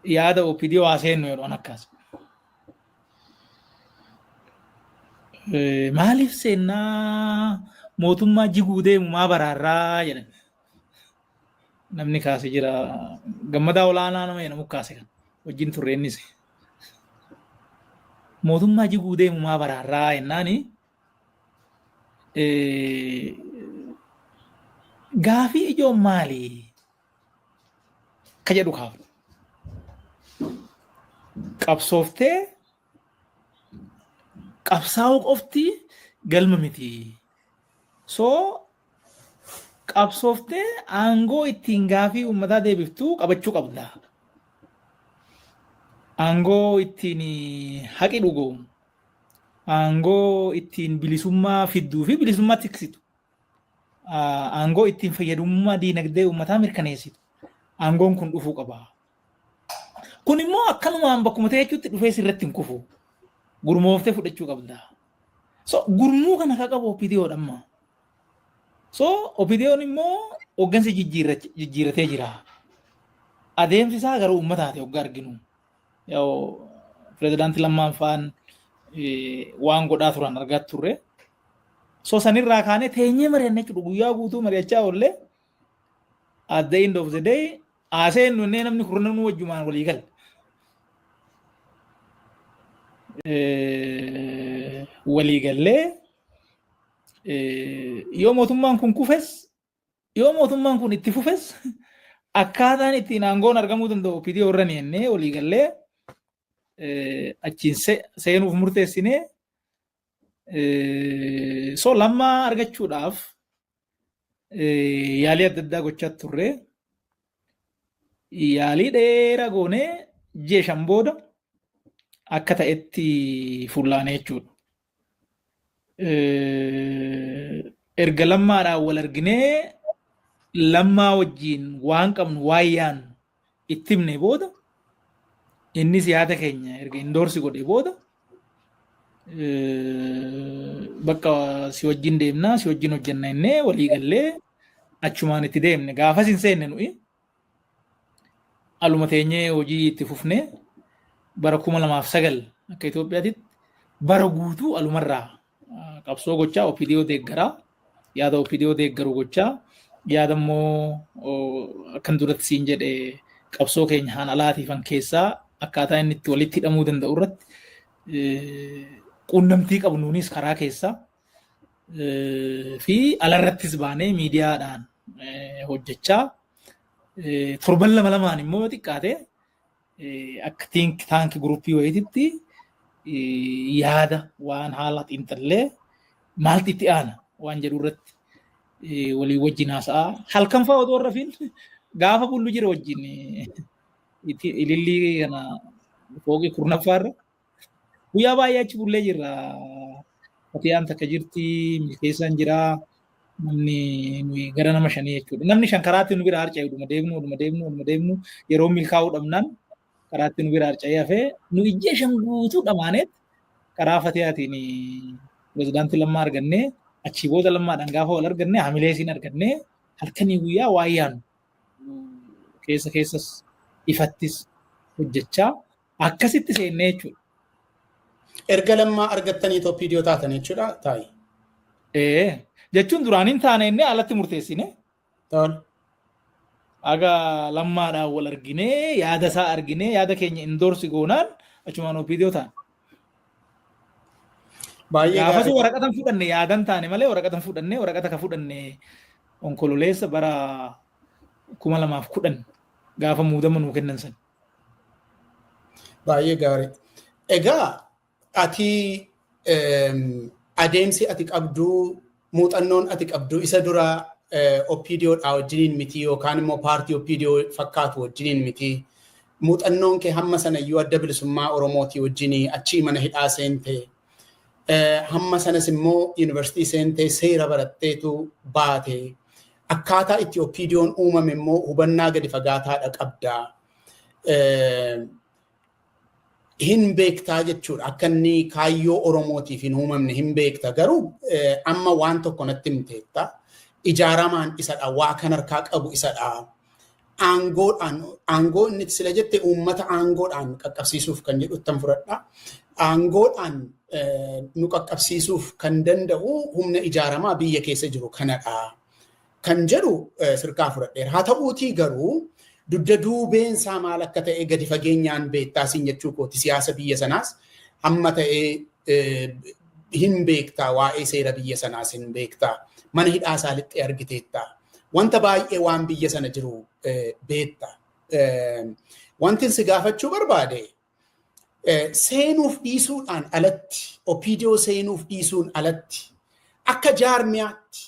yaada OPDO haa seennu jedhu akkas. Maaliif seennaa, mootummaa jiguu deemu maa baraarraa jedhan. Namni kaase jira, Gammadaa Olaanaa nama jedhamu kaase, kan wajjin turre innis. Mootummaa jiguu deemu maa baraarraa jennaani, gaafii ijoon maali ka jedhu kaafne. Qabsooftee qabsaa'uu qofti galma miti. So qabsooftee aangoo ittiin gaafii uummataa deebiftuu qabachuu qabda. Aangoo ittiin haqi dhugoomu, aangoo ittiin bilisummaa fidduu fi bilisummaa tiksitu, aangoo ittiin fayyadamummaa diinagdee uummataa mirkaneessitu. Aangoon kun dhufuu qaba. Kun immoo akkanumaan bakkuma ta'e jechuutti dhufee sirratti hin kufu. Gurmooftee fudhachuu qabda. So gurmuu kana ka qabu OPDO dha amma. So OPDO'n immoo hooggansa jijjiirratee jira. Adeemsi isaa garuu uummataati hoggaa arginu. Pireezidaantii Lammaan fa'aan waan godhaa turan argaa turre. So sanirraa kaanee teenyee mari'anne jechuudha, guyyaa guutuu mari'achaa oollee, at the end of the day haaseen nunnee namni kurnanuu wajjumaan walii gala. Walii gallee, yoo mootummaan kun kufes, yoo mootummaan kun itti fufes, akkaataan ittiin aangoon argamuu danda'u OPDO irra ni jennee walii gallee achiin seenuuf murteessinee. So Lammaa argachuudhaaf yaalii adda addaa gochaa turre. Yaalii dheeraa goonee ji'a 5 booda akka ta'etti fullaane jechuudha. Erga Lammaadhaan wal arginee, Lammaa wajjin waan qabnu, waan yaannu itti himne booda, innis yaada keenya erga endorse godhe booda, bakka si wajjin deemnaa, si wajjin hojjenna innee walii gallee achumaan itti deemne. Gaafas hin seenne, nuyi aluma teenyee hojii itti fufnee, bara 2009 akka Itoophiyaatitti bara guutuu alumarraa qabsoo gochaa, OPDO deeggaraa, yaada OPDO deeggaru gochaa, yaada immoo akkan duratti siin jedhe qabsoo keenya haan alaatiifan keessaa akkaataa inni itti walitti hidhamuu danda'u irratti quunnamtii qabnuunis karaa keessaa fi alarrattis baanee miidiyaadhaan hojjechaa, torban lama lamaan immoo xiqqaate akka think tank groupii wayiititti yaada waan haala xiinxallee maaltu itti aana waan jedhu irratti walii wajjin haasa'aa, halkan fa'aa otoo rafiin gaafa bullu jira wajjin ilillii kana fooqii kurnaffaarra guyyaa baay'ee achi bullee jirra. Fatiyaan takka jirti, Milkeessaan jira, namni nuyi gara nama shanii jechuudha. Namni shan karaatti nu bira harca'e, dhuma deemnu, dhuma deemnu, dhuma deemnu, yeroo milkaa'uu dhabnaan karaatti nu bira harca'ee hafee, nu ijjee shan guutuu dhamaaneet karaa Fatiyaatiin pirezidaantii Lammaa argannee, achii booda Lammaadhaan gaafa wal arganne hamilee isiin argannee, halkanii guyyaa waa yaannu keessa keessas ifattis hojjechaa akkasitti seennee jechuudha. Erga Lammaa argattanii OPDO taatan jechuudha taa'i. Ee, jechuun duraan hin taane inni alatti murteessine. Tole. Aga Lammaadhaan wal arginee, yaada isaa arginee, yaada keenya endorse goonaan achumaan OPDO taane. Baay'ee Gaafasuu gaarii. Waraqatan fudhanne, yaadan taane malee waraqatan fudhanne. Waraqata ka fudhanne Onkololeessa bara 2010 gaafa muudama nuu kennan san. Baay'ee gaarii. Egaa ati adeemsi ati qabdu, muuxannoon ati qabdu isa dura OPDO-dhaa wajjiniin miti yookaan immoo paartii OPDO fakkaatu wajjiniin miti. Muuxannoon kee hamma sanayyuu Adda Bilisummaa Oromootii wajjinii, achii mana hidhaa seente. Hamma sanas immoo yuunivarsiitii seentee seera baratteetu baate. Akkaataa itti OPDO'n uumame immoo hubannaa gadi fagaataadha qabda. Hin beektaa jechuudha. Akka inni kaayyoo Oromootiif hin uumamne hin beekta. Garuu amma waan tokko natti himteetta. Ijaaramaan isadha. Waa kan harkaa qabu isadha. Aangoodhaan, aangoo inni sila jette uummata aangoodhaan qaqqabsiisuuf kan jedhuttan fudhadha. Aangoodhaan nu qaqqabsiisuuf kan danda'u humna ijaaramaa biyya keessa jiru kanadha kan jedhu sirkaa fudhadheera. Haa ta'uutii garuu dugda duubeen isaa maal akka ta'e gadi fageenyaan beektaa siin jechuu kooti. Siyaasa biyya sanaas hamma ta'ee hin beektaa, waa'ee seera biyya sanaas hin beektaa, mana hidhaa isaa lixxee argiteetta, wanta baay'ee waan biyya sana jiru beekta. Wanti si gaafachuu barbaade, seenuuf dhiisuudhaan alatti, OPDO seenuuf dhiisuun alatti, akka jaarmiyaatti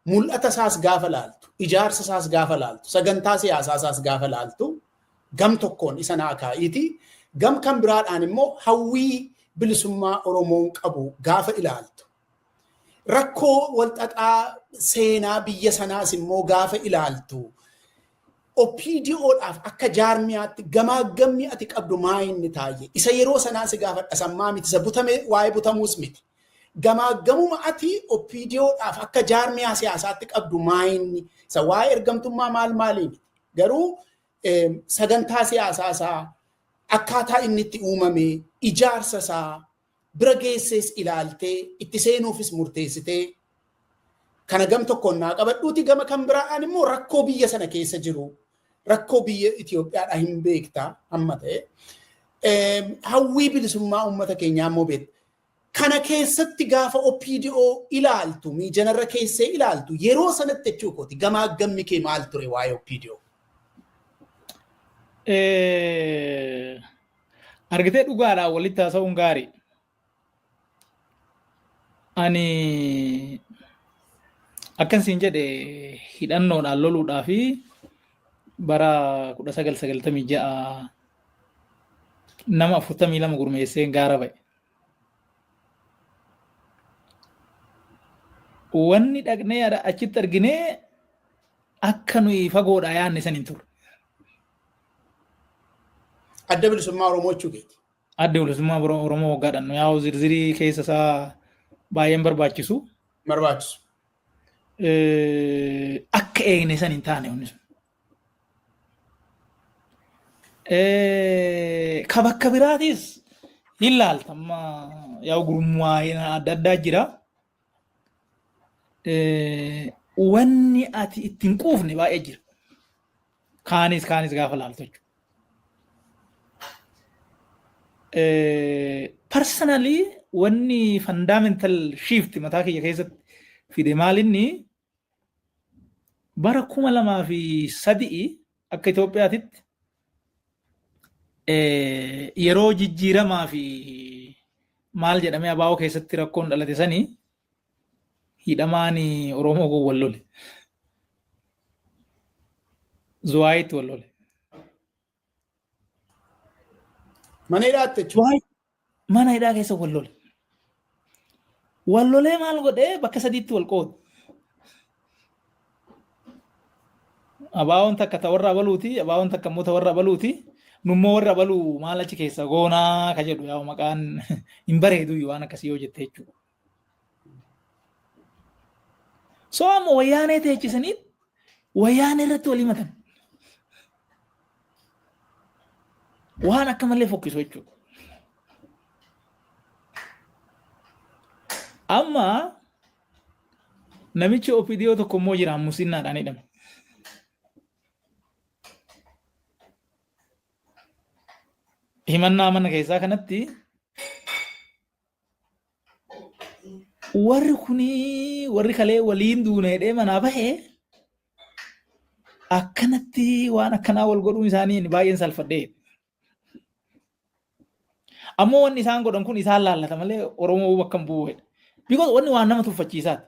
mul'ata isaas gaafa laaltu, ijaarsa isaas gaafa laaltu, sagantaa siyaasaa isaas gaafa laaltu, gam tokkoon isa naa kaa'iiti, gam kan biraadhaan immoo hawwii bilisummaa Oromoon qabu gaafa ilaaltu, rakkoo walxaxaa seenaa biyya sanaas immoo gaafa ilaaltu, OPDOdhaaf akka jaarmiyaatti gamaa gamni ati qabdu maa inni taayye? Isa yeroo sanaa si gaafadha, sammaa miti, isa butame, waa'ee butamuus miti. Gamaa gamuma ati OPDOdhaaf akka jaarmiyaa siyaasaatti qabdu maa inni? Isa waa'ee ergamtummaa maal maalii miti. Garuu Sagantaa siyaasaa isaa, akkaataa inni itti uumame, ijaarsa isaa bira geessees ilaaltee itti seenuufis murteessitee, kana gam tokkoon naa qabadhuuti, gama kan biraadhaan immoo rakkoo biyya sana keessa jiru, rakkoo biyya Itoophiyaadhaa hin beektaa hamma ta'e, hawwii bilisummaa uummata keenyaa immoo beekta. Kana keessatti gaafa OPDO ilaaltu, miijanarra keessee ilaaltu, yeroo sanatti jechuu kooti, gamaa gammi kee maal ture waa'ee OPDO? Argitee, dhugaadhaan walitti haasa'uun gaarii. Ani akkan siin jedhe hidhannoodhaan loluudhaa fi bara 1996 nama 42 gurmeessee gaara ba'e. Wanni dhaqnee achitti arginee akka nuyi fagoodhaa yaadne san hin turre. Adda Bilisummaa Oromoo jechuu keeti. Adda Bilisummaa Oromoo waggaadhaan yaa'u zirzirii keessa isaa baay'een barbaachisu. Barbaachisu. Akka eegne san hin taane wanni sun. Ka bakka biraatis hin laalta, amma yaa'u gurmaa'ina adda addaa jira. Wanni ati ittiin quufne baay'ee jira. Kaanis kaanis gaafa laaltu jechuudha. Personally, wanni fundamental shift mataa kiyya keessatti fide maalinni, bara 2003 akka Itoophiyaatitti yeroo jijjiiramaa fi maal jedhamee ABO keessatti rakkoon dhalate sanii hidhamaan Oromoo kun wal lole. Zuwaayitti wal lole. Mana hidhaatti jechuudha. Zuwaay mana hidhaa keessa wal lole. Wal lolee maal godhee bakka sadiitti wal qoode. ABOn takka ta warra abaluuti, ABOn takka immoo ta warra abaluuti. Nummoo warra abaluu maal achi keessa goonaa ka jedhu, yaa'u maqaan hin bareedu waan akkasii yoo jette jechuudha. So amma wayyaanee teechisanii wayyaanee irratti walii matan. Waan akka malee fokkisu jechuudha. Amma namichi OPDO tokko immoo jira, musinnaadhaan hidhame. Himannaa mana keessaa kanatti warri kuni, warri kalee waliin duuna jedhee manaa bahee, akkanatti waan akkanaa wal godhuun isaanii baay'een salfadhee. Ammoo wanni isaan godhan kun isaan laallata malee Oromoo bakka hin bu'u jedha. Because wanni waan nama tuffachiisaati.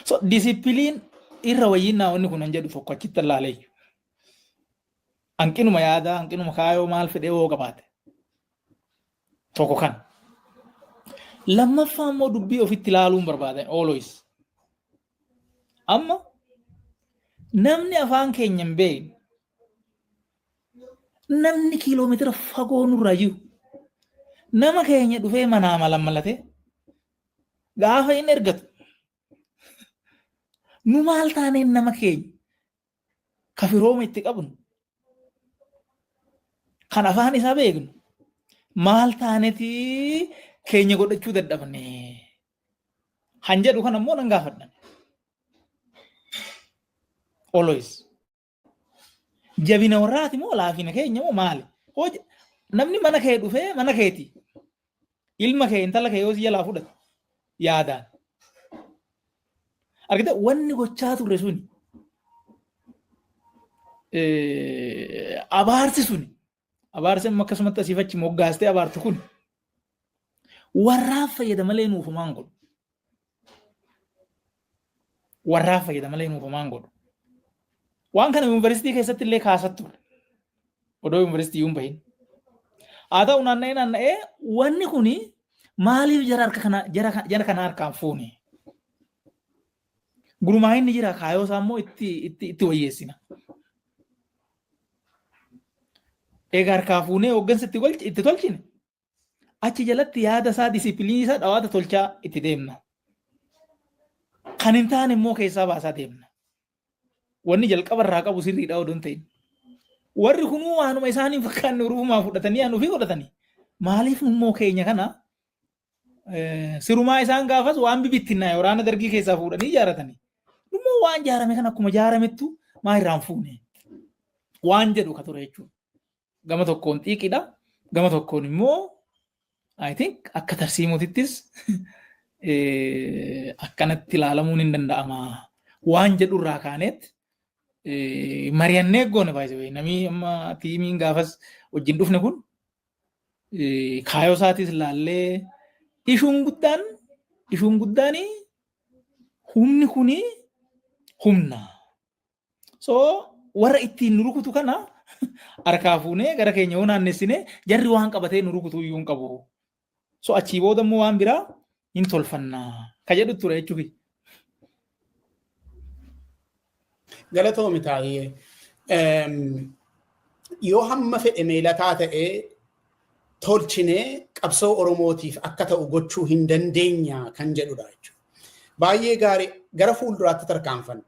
So discipline irra wayyinnaa wanni kun hin jedhu tokko achitti ilaalee. Hanqinuma yaadaa, hanqinuma kaayoo maal fedhee hoo qabaate. Tokko kan. Lammaffaa immoo dubbii ofitti ilaaluun barbaadan always. Amma namni afaan keenya hin beekne, namni kiiloomeetira fagoo nurraa jiru, nama keenya dhufee manaa malammalate gaafa inni ergatu, nu maal taaneen nama keenya ka firooma itti qabnu, kan afaan isaa beeknu, maal taaneti keenya godhachuu dadhabne han jedhu kan ammoo nan gaafadhan. Always. Jabina warraati moo laafina keenya moo maali? Namni mana kee dhufee mana keeti. Ilma kee, intala kee yoo si jalaa fudhate yaadaan. Argite, wanni gochaa turre suni, abaarsi suni, abaarsi amma akkasumatti asiif achi moggaastee abaartu kun warraaf fayyada malee nuuf homaan godhu. Warraaf fayyada malee nuuf homaan godhu. Waan kana yuunivarsiitii keessatti illee kaasat ture. Odoo yuunivarsiitii hin bahin. Haa ta'u, naanna'ee naanna'ee wanni kuni maaliif jara harka kana jara kana harkaan fuune? Gurmaa'inni jira, kaayoo isaa immoo itti wayyeessina. Egaa harkaa fuunee hooggansa itti tolchine, achi jalatti yaada isaa, discipline isaa dhawaata tolchaa itti deemna. Kan hin taane immoo keessaa baasaa deemna. Wanni jalqaba irraa qabu sirriidha odoo hin ta'in. Warri kunuu waanuma isaanii fakkaanne urufumaa fudhatanii aan ofii godhatanii. Maaliif immoo keenya kana sirumaa isaan gaafas waan bibittinnaa'e waraana Dargii keessaa fuudhanii ijaaratanii. Immoo waan ijaarame kana akkuma ijaaramettu maa irraan fuune waan jedhu ka ture jechuudha. Gama tokkoon xiiqidha. Gama tokkoon immoo I think akka tarsiimootittis akkanatti ilaalamuun hin danda'ama waan jedhu irraa kaaneet mari'annee goone. Baay'ee namni amma tiimiin gaafas wajjin dhufne kun kaayoo isaatis ilaallee, ishuun guddaan humni kuni humna. So warra ittiin nu rukutu kana harkaa fuunee gara keenya yoo naannessine, jarri waan qabatee nu rukutu iyyuu hin qabu. So achii booda immoo waan biraa hin tolfannaa ka jedhu ture jechuudha. Galatoomi taa'ee. Yoo hamma fedhe meelataa ta'ee tolchinee qabsoo Oromootiif akka ta'u gochuu hin dandeenya kan jedhudha jechuudha. Baay'ee gaarii, gara fuulduraatti tarkaanfanna.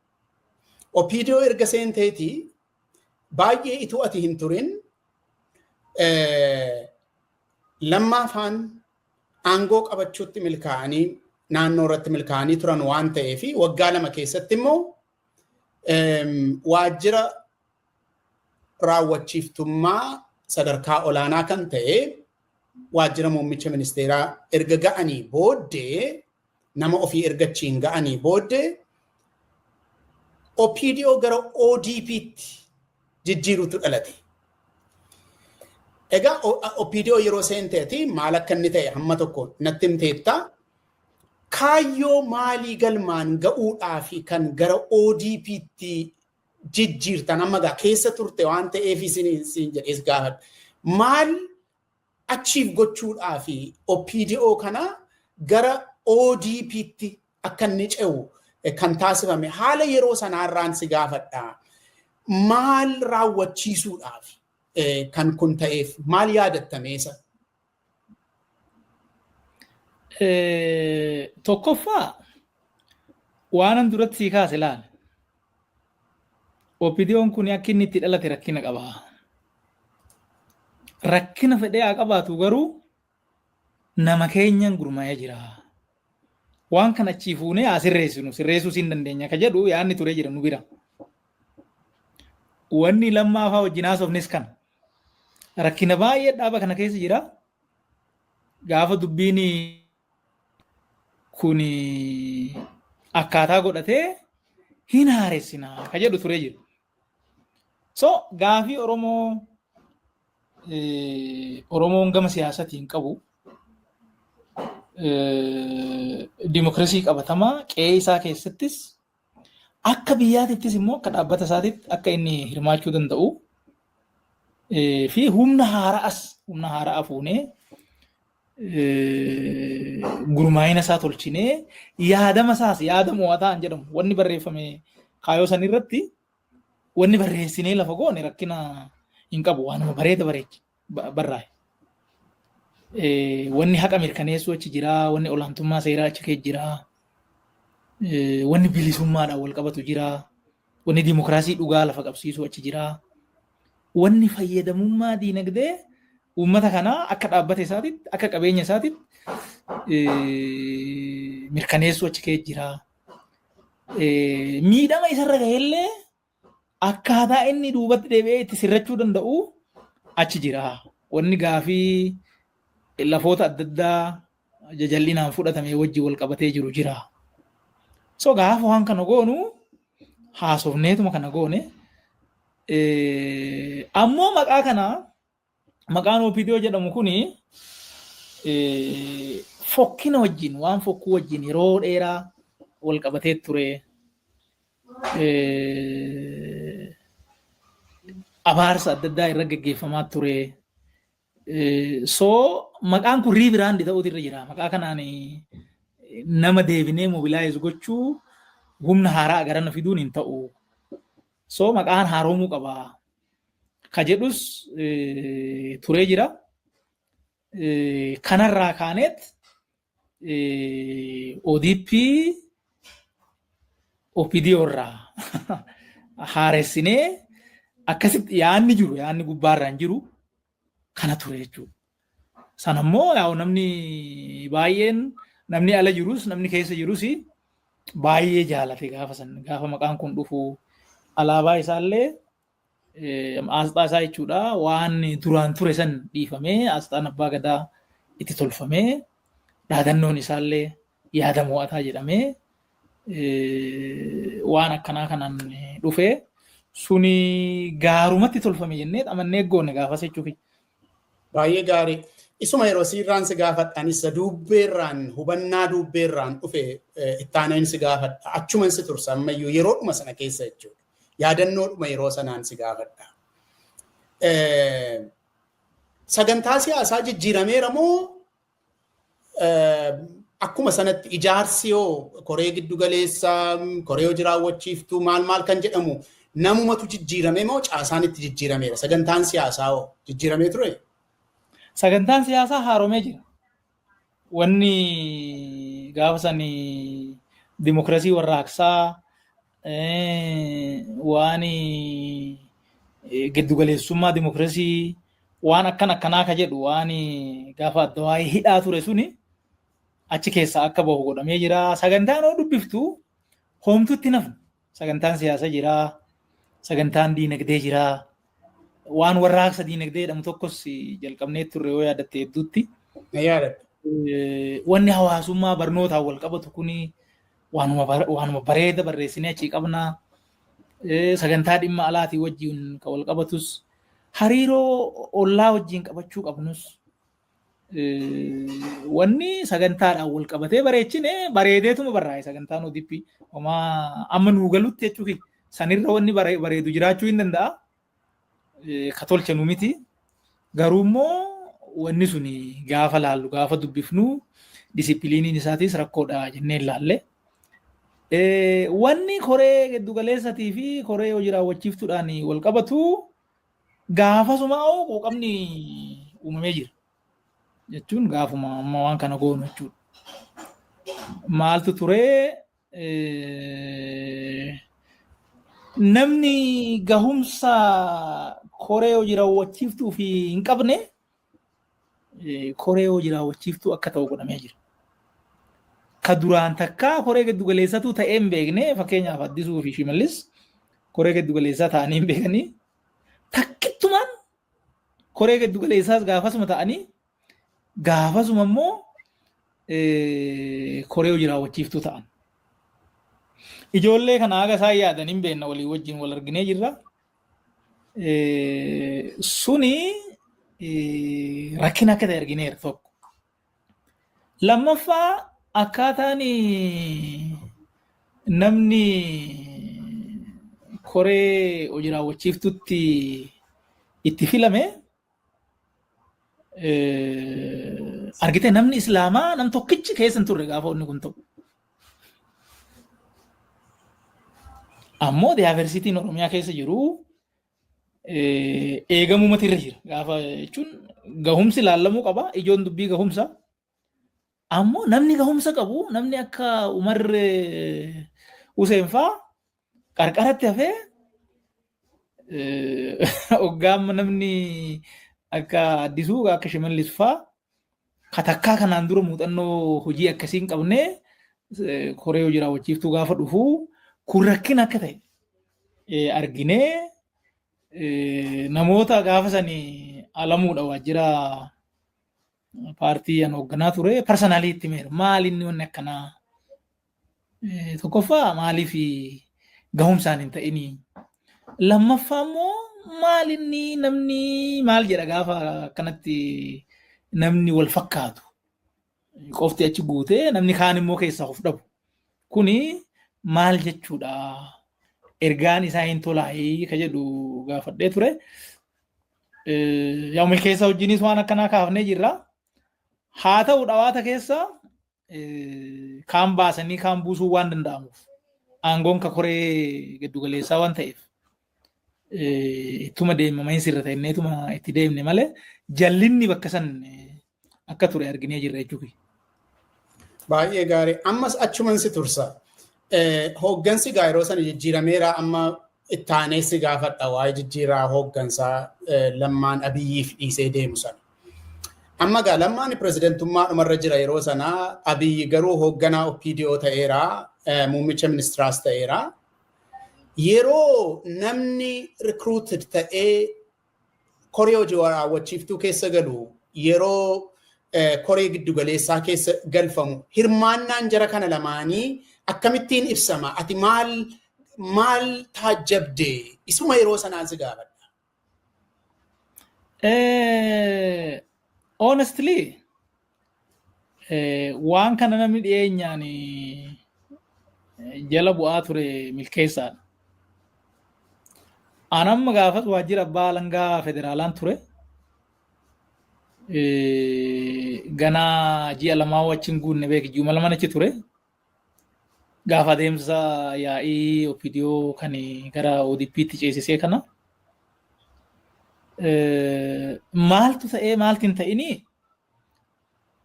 OPDO erga seenteetii baay'ee ituu ati hin turin, lammaafaan aangoo qabachuutti milkaa'anii, naannoo irratti milkaa'anii turan waan ta'eef, waggaa 2 keessatti immoo waajjira raawwachiiftummaa sadarkaa olaanaa kan ta'e waajjira muummicha ministeeraa erga ga'anii booddee, nama ofii ergachiin ga'anii booddee, OPDO gara ODP'tti jijjiirutu dhalate. Egaa OPDO yeroo seenteeti maal akka inni ta'e hamma tokko natti himteetta. Kaayyoo maalii galmaan ga'uudhaa fi kan gara ODP'tti jijjiirtan? Amma gaa keessa turte waan ta'eef isin jedhees gaafadha. Maal achiif gochuudhaa fi OPDO kana gara ODP'tti akka inni ce'u kan taasifame? Haala yeroo sanaarraan si gaafadha. Maal raawwachiisuudhaaf kan kun ta'eef, maal yaadattameesa? Tokkoffaa, waanan duratti sii kaase laal. OPDO'n kun akka inni itti dhalate rakkina qaba. Rakkina fedhee haa qabaatu garuu nama keenyan gurmaa'ee jira. Waan kana achii fuunee haa sirreessinu, sirreessuu siin dandeenya ka jedhu yaadni turee jira nu bira. Wanni lammaafaa wajjin haasofnes kana. Rakkina baay'ee dhaaba kana keessa jira. Gaafa dubbiin kun akkaataa godhatee hin haaressina ka jedhu turee jira. So gaafii Oromoo Oromoon gama siyaasatiin qabu, dimokiraasii qabatamaa qe'ee isaa keessattis, akka biyyaatittis immoo akka dhaabbata isaatitti akka inni hirmaachuu danda'u fi humna haaraa fuunee gurmaa'ina isaa tolchinee, yaadama isaas yaada mo'ataa hin jedhamu, wanni barreeffame kaayoo san irratti wanni barreessinee lafa goone rakkina hin qabu, waanuma bareeda bareechi barraa'e. Wanni haqa mirkaneessuu achi jira, wanni olaantummaa seeraa achi keessa jira, wanni bilisummaadhaan wal qabatu jira, wanni dimokiraasii dhugaa lafa qabsiisuu achi jira, wanni fayyadamummaa diinagdee uummata kanaa akka dhaabbata isaatitti, akka qabeenya isaatitti mirkaneessuu achi keessa jira. Miidhama isarra gahellee akkaataa inni duubatti deebi'ee itti sirrachuu danda'u achi jira. Wanni gaafii lafoota adda addaa jajal'inaan fudhatame wajjin wal qabatee jiru jira. So gaafa waan kana goonu haasofneetuma kana goone. Ammoo maqaa kana, maqaan OPDO jedhamu kuni fokkina wajjin, waan fokkuu wajjin yeroo dheeraa wal qabatee ture. Abaarsa adda addaa irra geggeeffamaa ture. So maqaan kun rebrand ta'uutu irra jira. Maqaa kanaan nama deebinee mobilize gochuu, humna haaraa garana fiduun hin ta'u. So maqaan haaromuu qaba ka jedhus turee jira. Kanarraa kaaneet ODP OPDO irraa Haaressinee akkasitti yaanni jiru, yaanni gubbaarraan jiru kana ture jechuudha. Sanammoo yaa'u namni baay'een, namni ala jirus namni keessa jirus baay'ee jaalate gaafa san, gaafa maqaan kun dhufu. Alaabaa isaallee, asxaa isaa jechuudha, waan duraan ture san dhiifamee asxaan abbaa gadaa itti tolfamee, dhaadannoon isaallee yaada mo'ataa jedhamee waan akkanaa kanaan dhufee suni gaarumatti tolfame jennee amannee goone gaafas jechuufi. Baay'ee gaarii. Isuma yeroo siirraan si gaafadhaan isa duubbeerraan, hubannaa duubbeerraan dhufe ittaaneen si gaafadha. Achuman si tursa ammayyuu yeroodhuma sana keessa jechuudha. Yaadannoodhuma yeroo sanaan si gaafadha. Sagantaa siyaasaa jijjiirameera moo akkuma sanatti ijaarsi yoo koree giddu galeessaa, koree hojii raawwachiiftuu maal maal kan jedhamu namumatu jijjiirame moo caasaan itti jijjiirameera? Sagantaan siyaasaa hoo jijjiiramee ture? Sagantaan siyaasaa haaromee jira. Wanni gaafa sani dimokiraasii warraaqsaa, waan giddugaleessummaa dimokiraasii, waan akkan akkanaa ka jedhu, waan gaafa adda waa'ee hidhaa ture suni achi keessaa akka bahu godhamee jira. Sagantaan hoo dubbiftu hoomtutti nafnu. Sagantaan siyaasaa jira. Sagantaan diinagdee jira. Waan warraaqsa diinagdee jedhamu tokkos jalqabnee turre yoo yaadatte hedduutti. Wanni hawaasummaa barnootaan wal qabatu kuni waanuma bareeda barreessinee achii qabna. Sagantaa dhimma alaatii wajjin kan wal qabatus, hariiroo ollaa wajjin qabachuu qabnus, wanni sagantaadhaan wal qabatee bareechine bareedeetuma barraa'e sagantaan ODP. Homaa amma nuu galutti jechuufi sanirra wanni bareedu jiraachuu hin danda'a. Ka tolche nu miti. Garuu immoo wanni suni gaafa laallu, gaafa dubbifnu, disipiliiniin isaatis rakkoodha jennee ilaalle. Wanni koree giddugaleessatii fi koree hojii raawwachiiftuudhaan wal qabatu gaafasuma quuqamni uumamee jira. Jechuun gaafuma amma waan kana goonu jechuudha. Maaltu ture? Namni gahumsa koree hojii raawwachiiftuu fi hin qabne koree hojii raawwachiiftuu akka ta'u godhamee jira. Ka duraan takkaa koree giddugaleessatu ta'ee hin beekne, fakkeenyaaf Addisuu fi Shimallis koree giddugaleessaa ta'anii hin beekanii, takkittumaan koree giddugaleessaas gaafasuma ta'anii, gaafasuma immoo koree hojii raawwachiiftuu ta'an. Ijoollee kana haga isaan yaadan hin beekna, walii wajjin wal arginee jirra. Suni rakkina akka ta'e argineera tokko. Lammaffaa, akkaataan namni koree hojii raawwachiiftutti itti filame argite, namni islaamaa nam tokkichi keessa hin turre gaafa inni kun ta'u. Ammoo diversityn Oromiyaa keessa jiru eegamumatu irra jira. Gaafa jechuun gahumsi ilaallamuu qaba. Ijoon dubbii gahumsa. Ammoo namni gahumsa qabu, namni akka Umar Hussein faa qarqaratti hafee, hoggaama namni akka Addisuu, akka Shimallis faa katakkaa kanaan dura muuxannoo hojii akkasii hin qabne koree hojii raawwachiiftuu gaafa dhufu, kun rakkina akka ta'e arginee, namoota gaafa sanii alamuudha waajjira paartii an hoogganaa ture personally itti himeera. Maal inni wanni akkanaa? Tokkoffaa, maaliif gahumsaan hin ta'inii? Lammaffaa immoo, maal inni namni maal jedha gaafa akkanatti namni wal fakkaatu qofti achi guutee namni kaan immoo keessaa of dhabu? Kuni maal jechuudha? Ergaan isaa hin tolaayii ka jedhu gaafadhee ture. Yaa milkeessa wajjinis waan akkanaa kaafnee jirra. Haa ta'u, dhawaata keessa kaan baasanii kaan buusuu waan danda'amuuf, aangoon ka koree giddugaleessaa waan ta'eef, ittuma deemama hin sirra ta'inneetuma itti deemne malee jallinni bakka san akka ture arginee jirra jechuudha. Baay'ee gaarii. Ammas achuman si tursa. Hooggansi gaa yeroo sana jijjiirameera amma. Ittaanee si gaafadha waa'ee jijjiiraa hooggansaa Lammaan Abiyyiif dhiisee deemu sana. Amma gaa Lammaan pirezidantummaa dhumarra jira yeroo sanaa. Abiyyi garuu hoogganaa OPDO ta'eera, muummicha ministiraas ta'eera. Yeroo namni recruited ta'ee koree hojii raawwachiiftuu keessa galu, yeroo koree giddugaleessaa keessa galfamu, hirmaannaan jara kana lamaanii akkamittiin ibsama? Ati maal maal taajjabde? Isuma yeroo sanaan si gaafadha. Honestly, waan kana namni dhiyeenyaan jala bu'aa ture Milkeessaadha. An amma gaafas waajjira abbaa alangaa federaalaan ture. Ganaa ji'a 2 wajjin guunne beek, ji'uma 2 achi ture. Gaafa adeemsa yaa'ii OPDO kan gara ODP'tti ceesisee kana. Maaltu ta'ee maalti hin ta'inii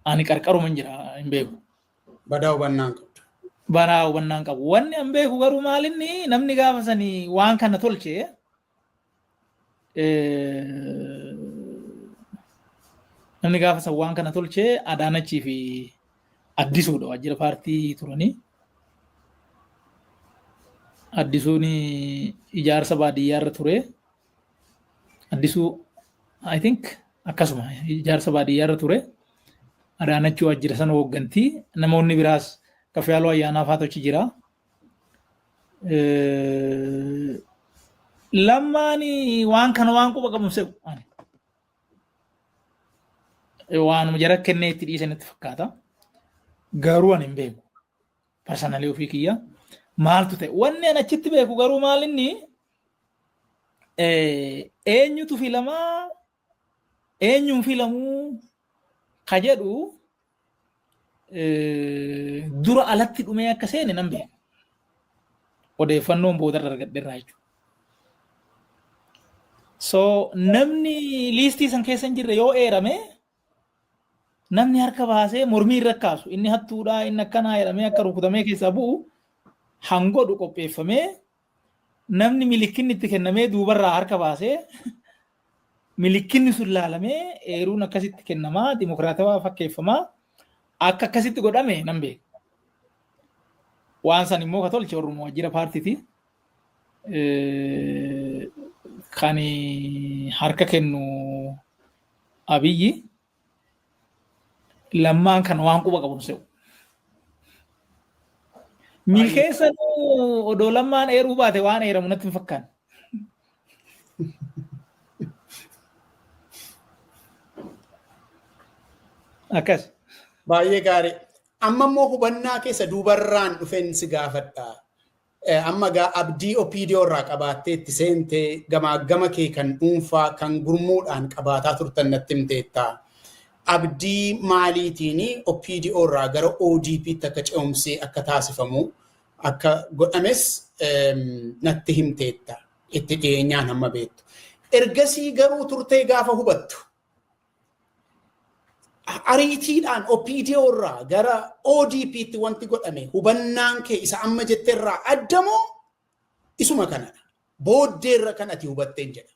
ani qarqaruma hin jira, hin beeku. Badaa hubannaan qabdu. Badaa hubannaan qabu. Wanni an beeku garuu maalinni, namni gaafa sanii waan kana tolche namni gaafa san waan kana tolche Adaanachii fi Addisuudha, waajjira paartii turanii. Addisuun ijaarsa baadiyyaarra ture. Addisuu, I think, akkasuma ijaarsa baadiyyaarra ture. Adaanachii waajjira sana hooggantii. Namoonni biraas Kaffiyaaloo Ayyaanaa faatu achi jira. Lammaan waan kana waan quba qabu se'u. Waanuma jara kennee itti dhiisanitti fakkaata. Garuu ani hin beeku. Personally ofii kiyya. Maaltu ta'e? Wanni ani achitti beeku garuu maalinni, eenyutu filamaa, eenyuun filamuu ka jedhu dura alatti dhumee akka seene nan beeka. Odeeffannoon boodarra argadheerraa jechuudha. So namni liistii san keessa hin jirre yoo eerame, namni harka baasee mormii irra kaasu, inni hattuudhaa, inni akkanaa jedhamee akka rukutamee keessaa bu'u hangodhu qopheeffamee, namni milikkinni itti kennamee duubarraa harka baasee milikkinni sun laalamee eeruun akkasitti kennamaa, dimokiraatawaa fakkeeffamaa akka akkasitti godhame nan beeka. Waan san immoo ka tolche orma waajjira paartiiti. Kan harka kennu Abiyyi, Lammaan kan waan quba qabu se'u. Milkeessanuu odoo Lammaan eeruu baate waan eeramu natti hin fakkaanne. Akkas. Baay'ee gaarii. Amma immoo hubannaa keessa duubarraan dhufeen si gaafadha. Amma gaa abdii OPDO irraa qabaattee itti seentee, gamaa gama kee kan dhuunfaa kan gurmuudhaan qabaataa turtan natti himteetta. Abdii maaliitiin OPDO irraa gara ODP'tti akka ce'umsi akka taasifamu akka godhames natti himteetta, itti dhiyeenyaan hamma beektu. Ergasii garuu turtee gaafa hubattu, ariitiidhaan OPDO irraa gara ODP'tti wanti godhame hubannaan kee isa amma jette irraa adda moo isuma kanadha? Booddeerra kan ati hubatteen jedha.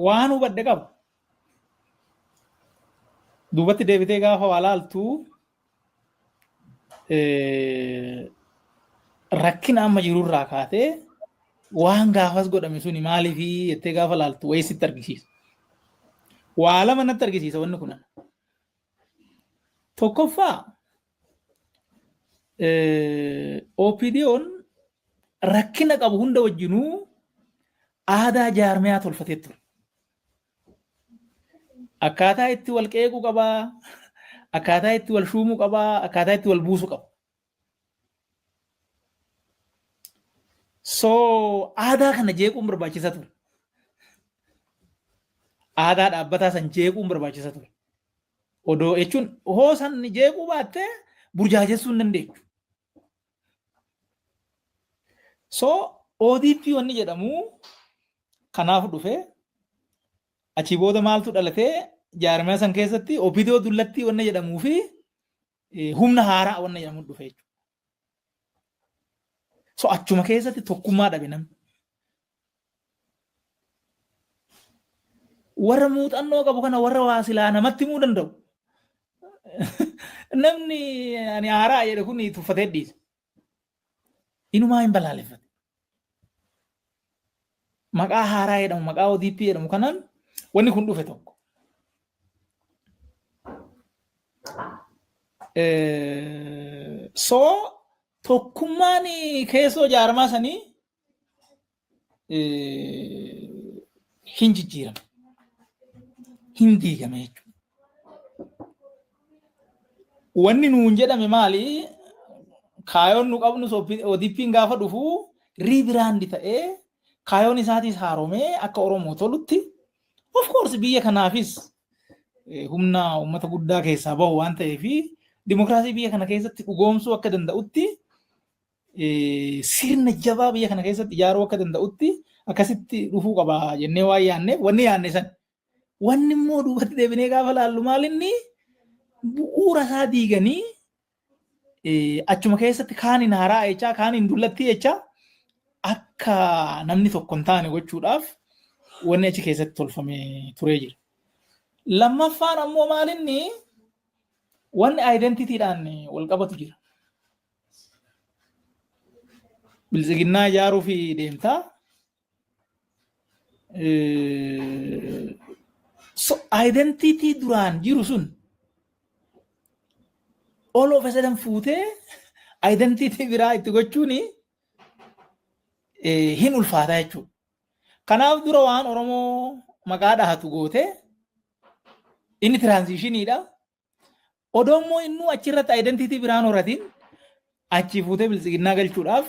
Waan hubadhe qaba. Duubatti deebitee gaafa waa laaltu, rakkina amma jirurraa kaatee waan gaafas godhame suni maaliifii jettee gaafa laaltu wayii sitti argisiisa. Waa lama natti argisiisa wanni kun. Tokkoffaa, OPDO'n rakkina qabu hunda wajjinuu aadaa jaarmiyaa tolfatee ture. Akkaataa itti wal qeequu qabaa, akkaataa itti wal shuumuu qabaa, akkaataa itti wal buusuu qaba. So aadaa kana jeequun barbaachisa ture. Aadaa dhaabbataa san jeequun barbaachisa ture. Odoo jechuun hoo san jeequu baattee burjaajessuu hin dandeechu. So ODP wanni jedhamu kanaaf dhufe. Achii booda maaltu dhalatee jaarmiyaa san keessatti? OPDO dullattii wanna jedhamuu fi humna haaraa wanna jedhamu dhufe jechuudha. So achuma keessatti tokkummaa dhabe namni. Warra muuxannoo qabu kana warra waa silaa namatti himuu danda'u. Namni ani haaraa jedhe kun tuffatee dhiisa. Inumaa hin balaaleffate. Maqaa haaraa jedhamu, maqaa ODP jedhamu kanaan wanni kun dhufe tokko. So tokkummaan keessoo jaarmaa sanii hin jijjiirame. Hin diigame jechuudha. Wanni nuun jedhame maali? Kaayoon nu qabnu ODP'n gaafa dhufu rebrand ta'ee kaayoon isaatis haaromee akka Oromoo tolutti, of course biyya kanaafis humna uummata guddaa keessaa bahu waan ta'eef, dimokiraasii biyya kana keessatti dhugoomsuu akka danda'utti, sirna jabaa biyya kana keessatti ijaaruu akka danda'utti akkasitti dhufuu qaba jennee waan yaanneef wanni yaanne san. Wanni immoo duubatti deebinee gaafa laallu maalinni bu'uura isaa diiganii achuma keessatti kaaniin haaraa jechaa, kaaniin dullattii jechaa, akka namni tokko hin taane gochuudhaaf wanni achi keessatti tolfamee turee jira. Lammaffaan ammoo maalinni wanni identityidhaan wal qabatu jira. Biltsiginnaa ijaaruu fi deemtaa. So identity duraan jiru sun all of a sudden fuutee identity biraa itti gochuun hin ulfaata jechuudha. Kanaaf dura waan Oromoo maqaa dhahatu gootee inni transitioniidha. Odoo immoo innuu achirratti identity biraan horatiin achi fuutee biltsiginnaa galchuudhaaf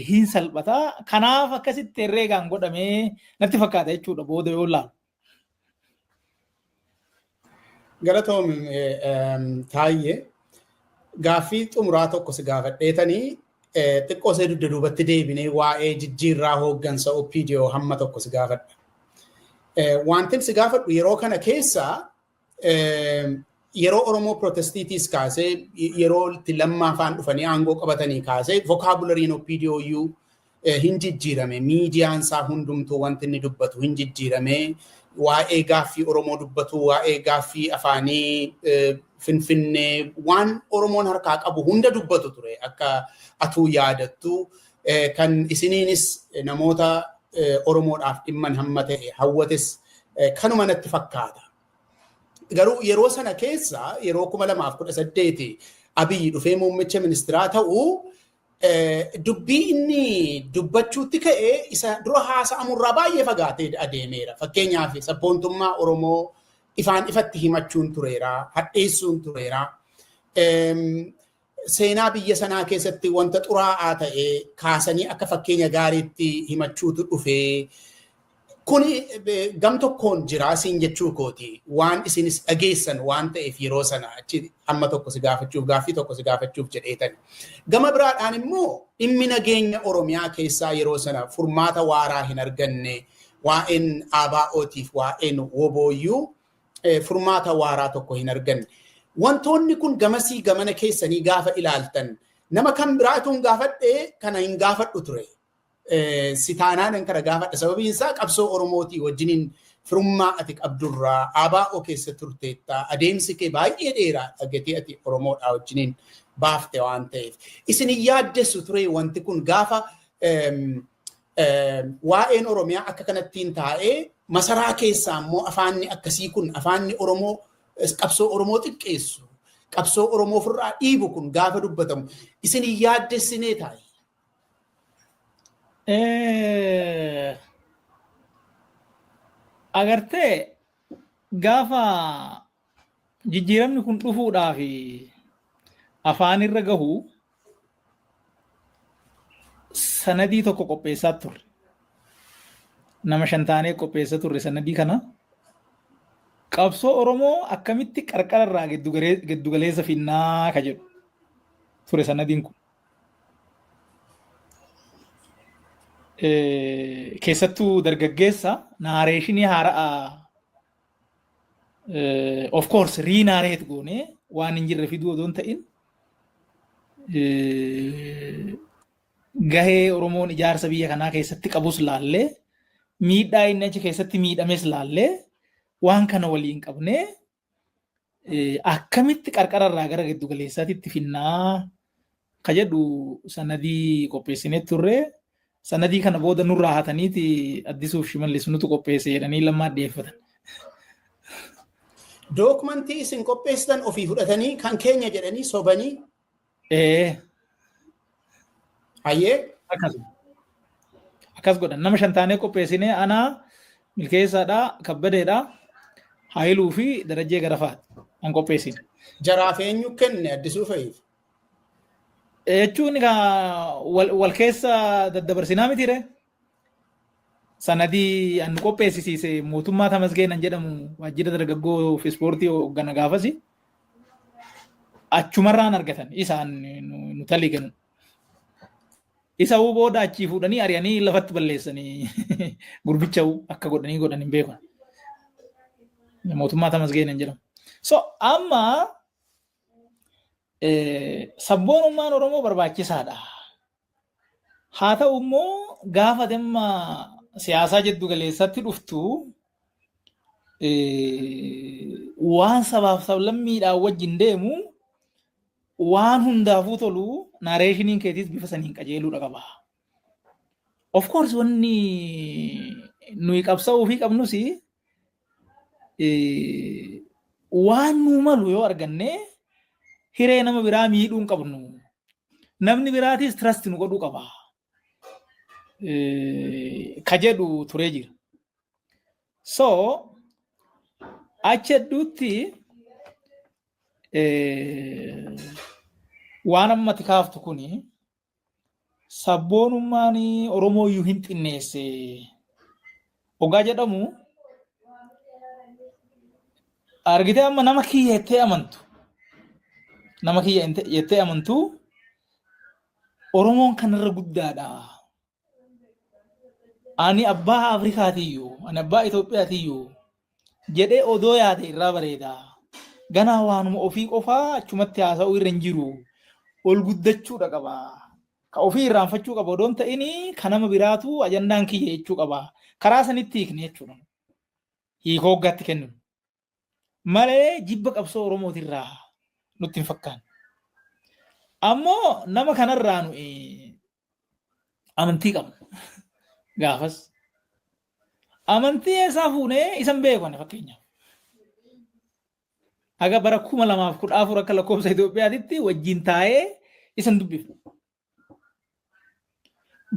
hin salphata. Kanaaf akkasitti herreegaan godhamee natti fakkaata jechuudha booda yoo laalu. Galatoom, Taayyee, gaaffii xumuraa tokko si gaafadheetanii xiqqoo ishee dugda duubatti deebinee waa'ee jijjiirraa hooggansa OPDO hamma tokko si gaafadha. Wantin si gaafadhu, yeroo kana keessa yeroo Oromoo Protestiitiis kaasee, yeroo itti lammaafaan dhufanii aangoo qabatanii kaasee, vocabularyn OPDO iyyuu hin jijjiirame. Miidiyaan isaa hundumtuu wanti inni dubbatu hin jijjiirame. Waa'ee gaaffii Oromoo dubbatu, waa'ee gaaffii afaanii, Finfinnee, waan Oromoon harkaa qabu hunda dubbatu ture akka atuu yaadattu. Kan isiniinis namoota Oromoodhaaf dhimman hamma ta'e hawwates kanuma natti fakkaata. Garuu yeroo sana keessa, yeroo 2018 Abiyyi dhufee muummicha ministeeraa ta'u, dubbii inni dubbachuutti ka'e isa dura haasa'amurraa baay'ee fagaatee adeemeera. Fakkeenyaaf sabboontummaa Oromoo ifaan ifatti himachuun tureera, hadheessuun tureera. Seenaa biyya sanaa keessatti wanta xuraa'aa ta'e kaasanii akka fakkeenya gaariitti himachuutu dhufee. Kuni gam tokkoon jira siin jechuu kooti. Waan isinis dhageessan waan ta'eef yeroo sana achi hamma tokko si gaafachuuf, gaaffii tokko si gaafachuuf jedheetani. Gama biraadhaan immoo dhimmi nageenya Oromiyaa keessaa yeroo sana furmaata waaraa hin arganne, waa'een ABO'tiif waa'een WBOyyuu furmaata waaraa tokko hin arganne. Wantoonni kun gamasii gamana keessanii gaafa ilaaltan, nama kan biraatuun gaafadhee kana hin gaafadhu ture. Si taanaan kana gaafadha. Sababiin isaa qabsoo Oromootii wajjiniin firummaa ati qabdurraa, ABO keessa turteetta, adeemsi kee baay'ee dheeraa dhagatee ati Oromoodhaa wajjiniin baafte waan ta'eef. Isin hin yaaddessu ture wanti kun gaafa waa'een Oromiyaa akka kanattiin taa'ee, masaraa keessaa immoo afaanni akkasii kun, afaanni Oromoo qabsoo Oromoo xiqqeessu, qabsoo Oromoo ofirraa dhiibu kun gaafa dubbatamu isin hin yaaddessinee taa'e? Agartee, gaafa jijjiiramni kun dhufuudhaaf afaan irra gahu sanadii tokko qopheessaa turre. Nama shan taanee qopheessaa turre sanadii kana. Qabsoo Oromoo akkamitti qarqara irraa giddugaleessa finnaa ka jedhu ture sanadiin kun. Keessattuu dargaggeessa narrationii haaraa, of course re-narrate goonee waan hin jirre fiduu odoo hin ta'in. Gahee Oromoon ijaarsa biyya kanaa keessatti qabus laallee, miidhaa inni achi keessatti miidhames laallee, waan kana waliin qabnee akkamitti qarqara irraa gara giddu galeessaatti finnaa ka jedhu sanadii qopheessinee turre. Sanadii kana booda nurraa hataniiti Addisuuf Shimallis nutu qopheesse jedhanii Lammaa dhiyeeffatan. Dookumentii isin qopheessitan ofii fudhatanii kan keenya jedhanii sobanii. Ee. Hayyee. Akkasuma. Akkas godhan. Nama shan taanee qopheessinee, anaa, Milkeessaadhaa, Kabbadeedhaa, Haayiluu fi Darajjee Garafaati kan qopheessine. Jaraaf eenyu kenne, Addisuu fa'iif? Jechuun wal keessa daddabarsinaa mitiire. Sanadii an qopheessisiise mootummaa Tamasgeenan jedhamu, waajjira dargaggoo fi ispoortii hooggana gaafasi. Achumarraan argatan isaan nu taligan. Isa booda achii fuudhanii ari'anii lafatti balleessanii, gurbicha akka godhanii godhan hin beekan. Mootummaa Tamasgeenan jedhamu. So amma sabboonummaan Oromoo barbaachisaadha. Haa ta'u immoo gaafa dhimma siyaasaa jiddu galeessatti dhuftu waan sabaaf sablammiidhaan wajjin deemu, waan hundaafuu tolu, narrationiin keetiis bifa saniin qajeeluudha qaba. Of course, wanni nuyi qabsa'uu fi qabnus waan nuu malu yoo arganne hiree nama biraa miidhuu hin qabnu. Namni biraatis trust nu godhuu qaba. Ka jedhu turee jira. So achi hedduutti waan ammati kaaftu kuni sabboonummaan Oromoo iyyuu hin xinneesse. Ogaa jedhamu argitee, amma nama kiyya jettee amantu. Nama kiyya jettee amantu Oromoon kanarra guddaadha. Ani abbaa Afrikaatiyyuu, ani abbaa Itoophiyaatiyyuu jedhee odoo yaade irraa bareeda. Ganaa waanuma ofii qofaa achumatti haasa'uu irra hin jiru. Ol guddachuudha qaba. Ka ofii irraanfachuu qaba odoon ta'ini ka nama biraatu ajandaan kiyya jechuu qaba. Karaa sanitti hiikne jechuudha. Hiikoo hoggaatti kennu. Malee jibba qabsoo Oromootirraa nutti hin fakkaanne. Ammoo nama kanarraa nuyi amantii qabna. Gaafas. Amantii eessaa fuunee isan beeku ani fakkeenyaaf. Haga bara 2014 akka lakkoofsa Itoophiyaatitti wajjin taa'ee isan dubbifne.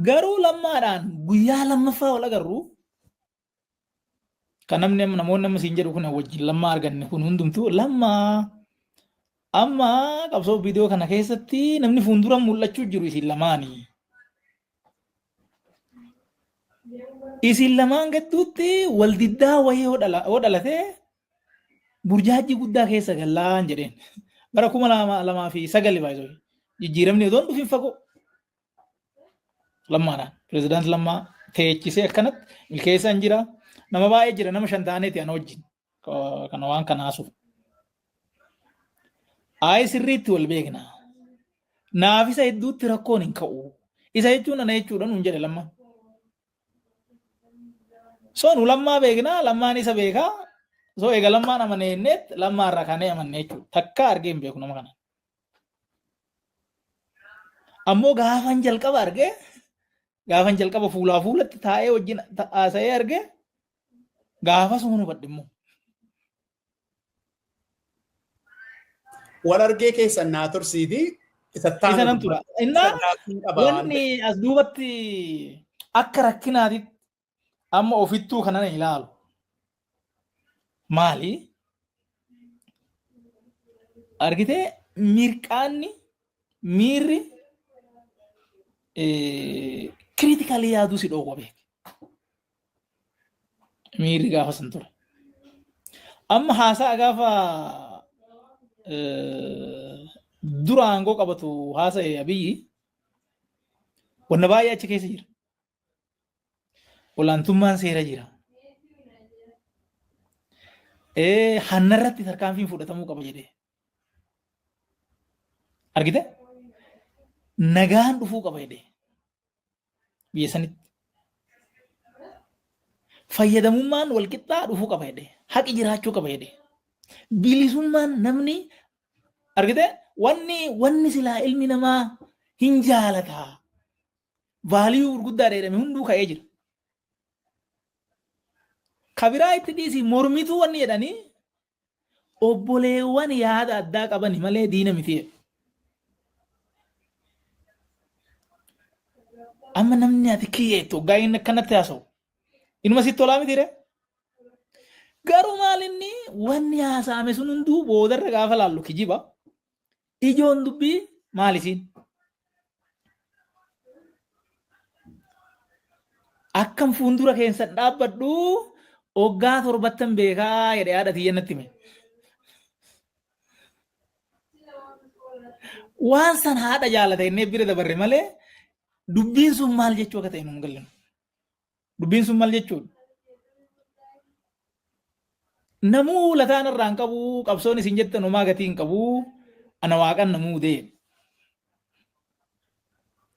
Garuu Lammaadhaan guyyaa lammaffaa wal agarru, kan namni amma namoonni amma siin jedhu kun wajjin Lammaa arganne kun hundumtuu, Lammaa amma qabsoo viidiyoo kana keessatti namni fuuldura mul'achuu jiru isin lamaanii. Isin lamaan gidduutti wal diddaa wayii yoo dhalate burjaajii guddaa keessa gallaan jedheen. Bara 2009 baay'ee jijjiiramni odoon dhufin fagoo. Lammaadhaan pirezidaant Lammaa teechisee akkanatti, Milkeessaan jira, nama baay'ee jira, nama shan taaneeti ana wajjin kana waan kana haasuuf. Ayi, sirriitti wal beekna. Naaf isa hedduutti rakkoon hin ka'u. Isa jechuun ana jechuudha nuun jedhe Lammaan. So nu Lammaa beekna, Lammaan isa beekaa. So eega Lammaan amanee jenneet Lammaa irraa kaanee amanne jechuudha. Takka argee hin beeku nama kana. Ammoo gaafan jalqaba argee, gaafan jalqaba fuulaa fuulatti taa'ee wajjin haasa'ee argee, gaafa sun hubadhe immoo. Wal argee keessan naa tursiiti. Isa nan tura. Innaa wanni as duubatti akka rakkinaatitti amma ofittuu kanan ilaalu. Maali? Argitee, mirqaanni miirri critically yaaduu si dhoowwa beek. Miirri gaafa san ture. Amma haasaa gaafa dura aangoo qabatu haasa'e Abiyyi, wanna baay'ee achi keessa jira. Olaantummaan seera jira. Hannarratti tarkaanfiin fudhatamuu qaba jedhee. Argite? Nagaan dhufuu qaba jedhee. Biyya sanitti. Fayyadamummaan walqixxaa dhufuu qaba jedhe. Haqi jiraachuu qaba jedhe. Bilisummaan namni argite wanni silaa ilmi namaa hin jaalataa. Value gurguddaa jedhame hunduu ka'ee jira. Kabiraa itti dhiisii, mormituu wanni jedhanii obboleewwan yaada addaa qabani malee diina miti jedhu. Amma namni ati kiyyeettu hoggaa inni akkanatti haasa'u inuma sitti tolaa miti ree? Garuu maal, inni wanni haasa'ame sun hunduu boodarra gaafa laallu kijiba. Ijoon dubbii maal isiin? Akkam fuuldura keessan dhaabbadhu hoggaa 70 beekaa jedhe haadha tiyya natti hime. Waan san haadha jaalata innee bira dabarre malee dubbiin sun maal jechuu akka ta'e nu hin galle. Dubbiin sun maal jechuudha? Namuu lataan irraa hin qabu, qabsoon isin jettan homaa gatii hin qabu, ana waaqan namuu dee.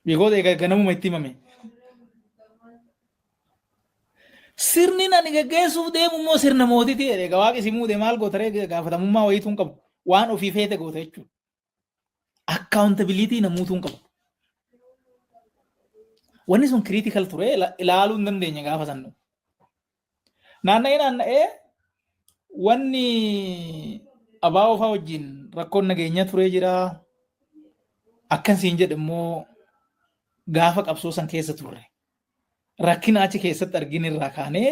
Because egaa ganamuma itti himame. Sirni ani geggeessuuf deemu immoo sirna mootiiti jedhe. Egaa waaqi si muude maal goota ree? Gaafatamummaa wayiituu hin qabu. Waan ofii feete goota jechuudha. Accountability namuutuu hin qabu. Wanni sun critical ture, ilaaluu hin dandeenye gaafa sannu. Naanna'ee naanna'ee wanni abaa'oo fa'aa wajjin rakkoon nageenyaa turee jira. Akkan siin jedhe immoo gaafa qabsoo san keessa turre. Rakkina achi keessatti argin irraa kaanee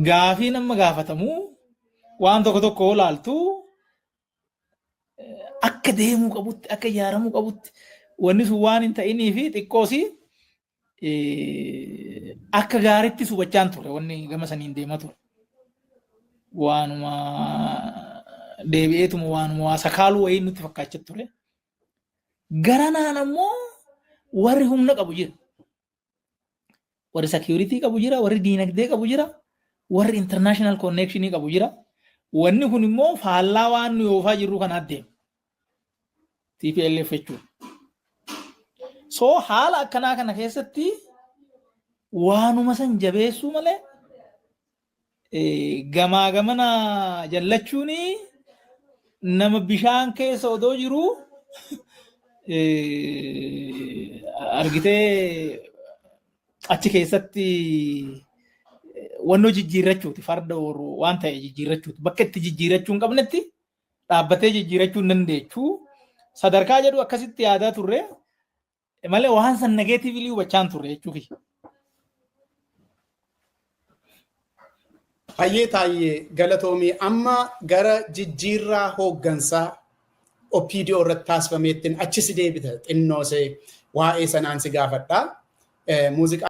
gaafii nama gaafatamu waan tokko tokko olaaltu akka deemuu qabutti, akka ijaaramuu qabutti wanni sun waan hin ta'inii fi xiqqoosi akka gaariitti hubachaan ture wanni gama saniin deemaa ture. Waanuma deebi'eetuma waanuma waa sakaaluu wayii nutti fakkaachaa ture. Garanaan ammoo warri humna qabu jira. Warri security qabu jira, warri diinagdee qabu jira, warri international connection qabu jira. Wanni kun immoo faallaa waan nu oofaa jirru kanaatti deema. TPLF jechuudha. So haala akkanaa kana keessatti waanuma san jabeessuu malee gamaa gamana jallachuun nama bishaan keessa odoo jiru argitee achi keessatti wannoo jijjiirrachuuti, farda horu waan ta'e jijjiirrachuuti, bakka itti jijjiirrachuu hin qabnetti dhaabbatee jijjiirrachuu hin dandeechuu sadarkaa jedhu akkasitti yaadaa turre malee waan san negatively hubachaa hin turre jechuu kiyya. Hayyee Taayyee, galatoomii. Amma gara jijjiirraa hooggansaa OPDO irratti taasifameettiin achi si deebita, xinnoosee waa'ee sanaan si gaafadha. Muuziqaa.